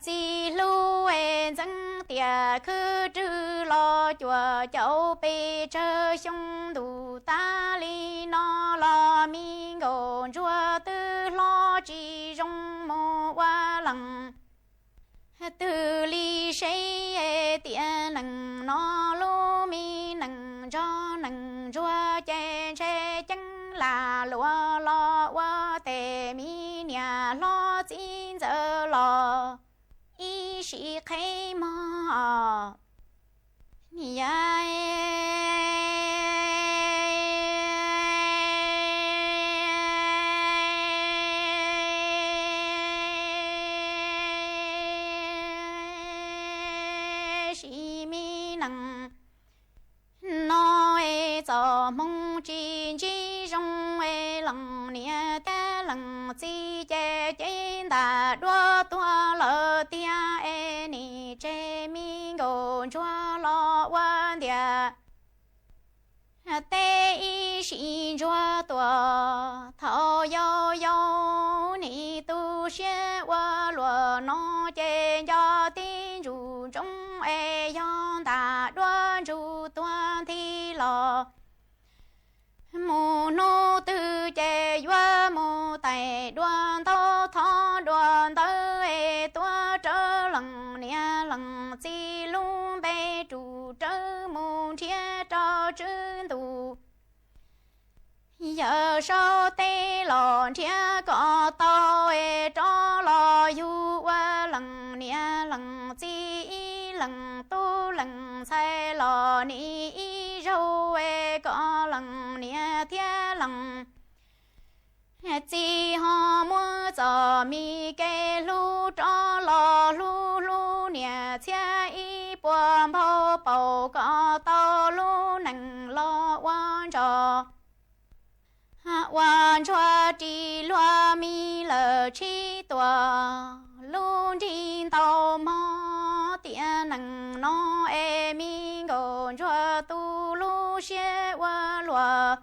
txiv hlub es ntxeev tias khwv rwg los cuaj caum pes tsawg xyoo ntuj tas li no los me nkauj ntsuag twb hlob tsis zoo mus ua leej twg li seb tiam neej no lub me neej nrog neej ntsuag ces ntshe ceeb lam luas los ua tes me niam hlob txiv ntxawm los ib sim qhev mog. Yog sim me neej no es txoj hmoo tsis ntsib zoo es leej niam thiab leej txiv ces cev ntaj duab tuag lawm tiag es nim tseg me nkauj ntsuag los ua ntiag teb ib sim ntsuag tuag. Thaum yau yau nim tu siab ua luaj no ces nco tib ntsuj ntsoov es yog ntaj duab los. Mus hnub twg ces yuav mus tais dua ntaub, thov dua ntawv es tuav rawv leej niam leej txiv lub npe rub rawv mus nrhiav rau tswv ntuj. Yawm saub teb los nrhiav kom tau es rov los yug ua leej niam leej txiv, ib leej tub leej ntxhais los nim ib zaug es kom leej niam thiab leej txiv ho muab txoj me kev hlub rov los hlub hlub niam txiv ib puas npaug paum kom tau lub neej los ua ntsuag, ua ntsuag ris luag me lawm tshib tuam, lub nrig ntau mog tiam neej no es me nkauj ntsuag tu lub siab ua luaj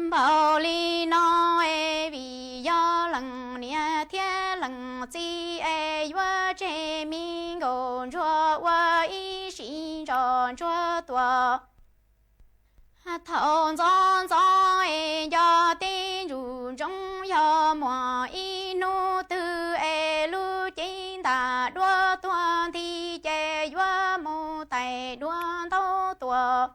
npaum li no es vim yog leej niam thiab leej txiv es yuav tseg me nkauj ntsuag ua ib sim ntso ntsuag tuaj. Thaum ntxov ntxov es nco teb ntsuj ntsoov yog muaj ib hnub twg es lub cev ntaj duab tuag nthi ces yuav mus tais dua ntaub tuaj.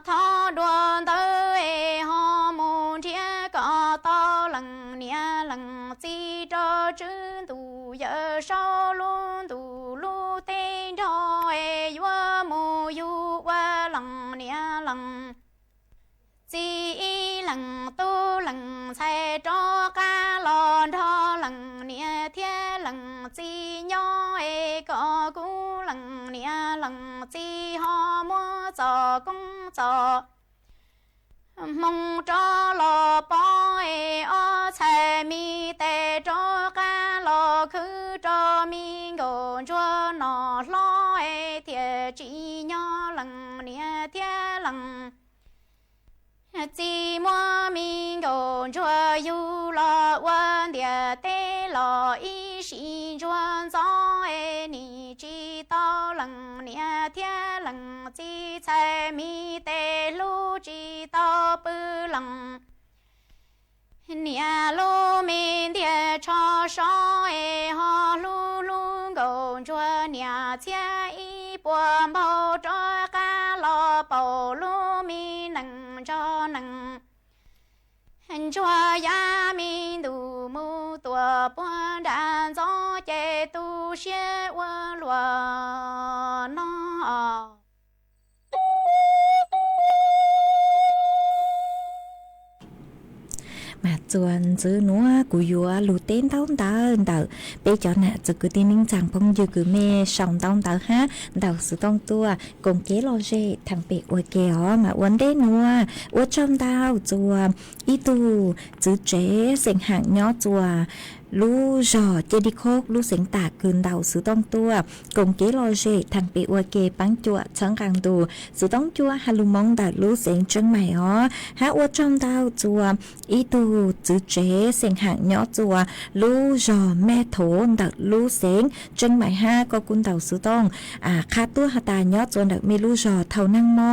Thov dua ntawv es ho mus nrhiav kom tau leej niam leej txiv rau tswv ntuj yawm saub lub ntuj lub teb nrog es yuav mus yug ua leej niam leej txiv, ib leej tub leej ntxhais rov qab los nrog leej niam thiab leej txiv nyob es kom kuv leej niam leej txiv ho muab txoj koob txoj hmoo rov los pov es ob txhais me tes rov qab los khwv rau me nkauj ntsuag no hlob es thiaj tsim nyog leej niam thiab leej txiv muab me nkauj ntsuag yug los ua ntiaj teb los ib sim ntsuag ntxov es nim tsis tau leej niam thiab leej txiv txhais me tes hlub tsis tau pw leej niam lub me ntiag tsho so es ho hlub hlub nkauj ntsuag niam txiv ib puas npaug rov qab los paum lub me neej nrog neej ntsuag yav me ntuj mus tuaj puag nram ntxov ces tu siab ua luaj no. Mas txuas ntxiv nuav kuv yuav lug teb ntaub ntawv ntawm peb cov nam txiv kwv tij neej tsaa phooj ywg kws mej sau ntaub ntawv hab ntaus xov tooj tuaj koom kev lom zem thaam pem ua ke os. Mas ua ntej nuav ua tsaug ntau txuas ib tug txwv tsev xeem Haam nyob txuas lub zog Ceg Dib Khoob lub xeev Tam kws ntaus xov tooj tuaj koom kev lom zem thaam pem ua ke paab cuam txhawb nqaa ntu xov tooj cuab has lug moo ntawm lub xeev Tseeb Maim os. Hab ua tsaug ntau txuas ib tug txwv tsev xeem Haam nyob txuas lub zog Mej Thov ntawm lub xeev Tseeb Maim hab koj kuj ntaus xov tooj qha tuaj has tas nyob txuas ntawm mej lub zog thaum nag mo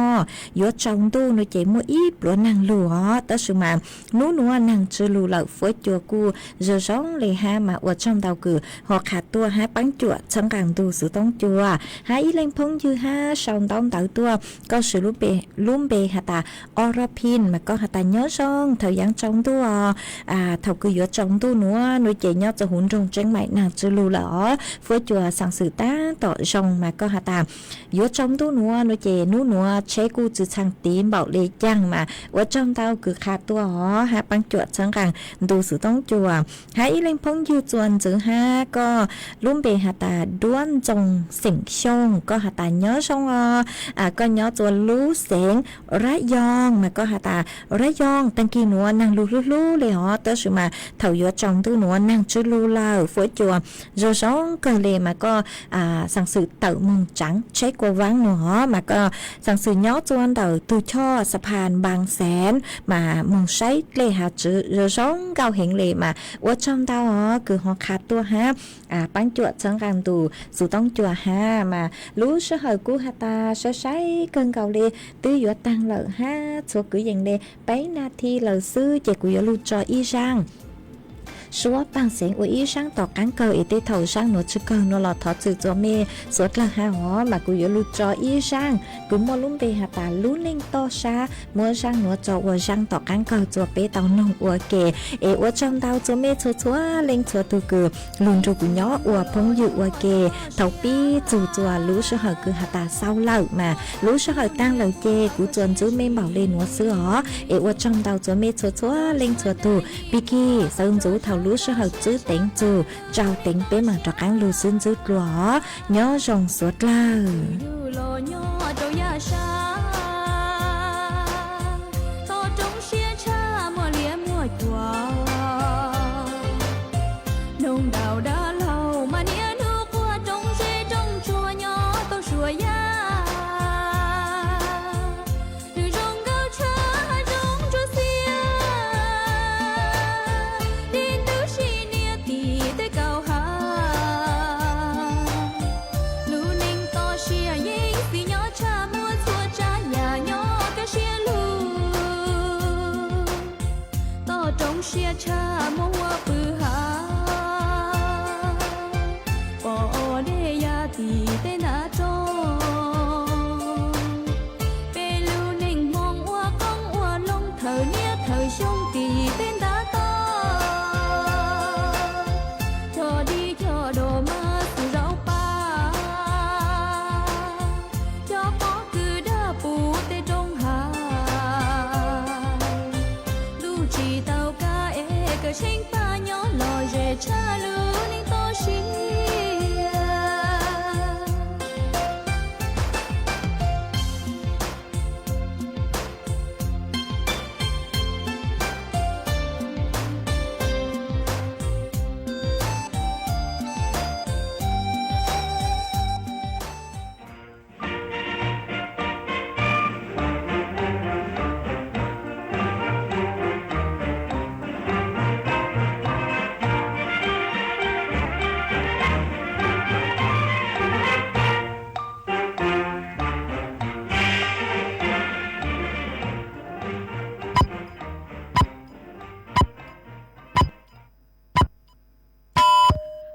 yuav tsaus ntuj nuav ces muaj ib pluav naag lug os. Tab sis mas nub nuav naag tsw lug lawm, fuab cua kuj zoo zoo le hab mas ua tsaug ntau kws ho qha tuaj hab paab cuam txhawb nqaa ntu xov tooj cuab. Hab ib leeg phooj ywg hab sau ntaub ntawv tuaj, koj siv lub npe has tas Ora Pin mas koj has tas nyob zoo thaum yaav tsaus ntuj os. Thaum kws yuav tsaus ntuj nuav nuav ces nyob txuas huv nroog Tseeb Maim naag tsw lug lawm os, fuab cua xaam xwm taab tom zoo mas koj has tas yuav tsaus ntuj nuav nuav ces nub nuav tsheb kuj tsi txhaam tiv npaum le caag mas ua tsaug ntau kws qha tuaj os hab paab cuam txhawb nqaa ntu xov tooj cuab. Hab ib leeg phooj ywg txuas ntxiv hab koj lub npe has tas Duab Ntxoo xeem Xyooj, koj has tas nyob zoo os, koj nyob txuas lub xeev Rab Yoo mas koj has tas Rab Yoo taag kig nuav naag lug hlub hlub le os, tab sis mas thaum yuav tsaus ntuj nuav naag tsw lug lawm, fuab cua zoo zoo kawg le mas koj xaam xwm tawm moog tsaav tsheb kua vaab nuav os mas koj xaam xwm nyob txuas ntawm tug choj Xaphas Npaas Xeev mas moog saib dlej hav tswv zoo zoo nkauj heev le mas ua tsaug ntau os, kws ho qha tuaj hab, paab cuam txhawb nqaa ntus xuv toob cua hab mas lub sij hawm kuv has tas sai sai kawg nkaus le, twb yuav taag lawm hab txhua kwv yees le, peb nas this lawm xwb ces kuv yuav lug tso ib zaaj suab paag xeev ua ib zaaj tom qaab kawg es tej thaum zaaj nuav tsi kawg nua los thov txim txuas mej suav dlawg hab os, mas kuv yuav lug tso ib zaaj kws muaj lub npe has tas lub neej toj sab, muab zaaj nuav tso ua zaaj tom qaab kawg txuas peb tau noog ua ke. Es ua tsaug ntau txuas mej txhua txhua leej txhua tug kws lug nrug kuv nyob ua phooj ywg ua ke. Thaum pib txug txuas lub sij hawm kws has tas xaus lawm mas lub sij hawm taag lawm ces kuv txuas ntxub mej npaum le nuav xwb os. Es ua tsaug ntau txuas mej txhua txhua leej txhua tug, pig kig xawv ntxuv thaum lub sij hawm txwb teev txug tsaus teev peb maam rov qaab lug xwb ntxwb dlua os. Nyob zoo suav dlawg. Los nyob rau yaj sab, toj roob siab tshaj muaj liab muaj cuam. Noog nraum dab laug mas niaj hnub quaj roob zeb roob tsuag nyob tau suav yaj. Nws zoo nkauj tshaj hav zoov tsuas xiab, dib ntub si niam tim tej kaum hav. Lub neej toj siab yeej txim nyob tshaj muaj txhua tsav yam nyob kaj siab lug. Toj roob siab tshaj muaj huab pw hav, pom dej ya tim tej ntav roob. Peb lub neej hmoo ua qoob ua loo thawm niaj thawm xyoo tim tej ntav toj. Cog dib cog do mas xwm zaub pa, cog pob kws dag puv tej roob hav. Ntuj tsis tau kab es kawm tsheej paj nyob los ze tshaj lub neej toj siab.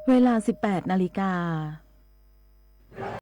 Vaj laj siv peb nas li kas.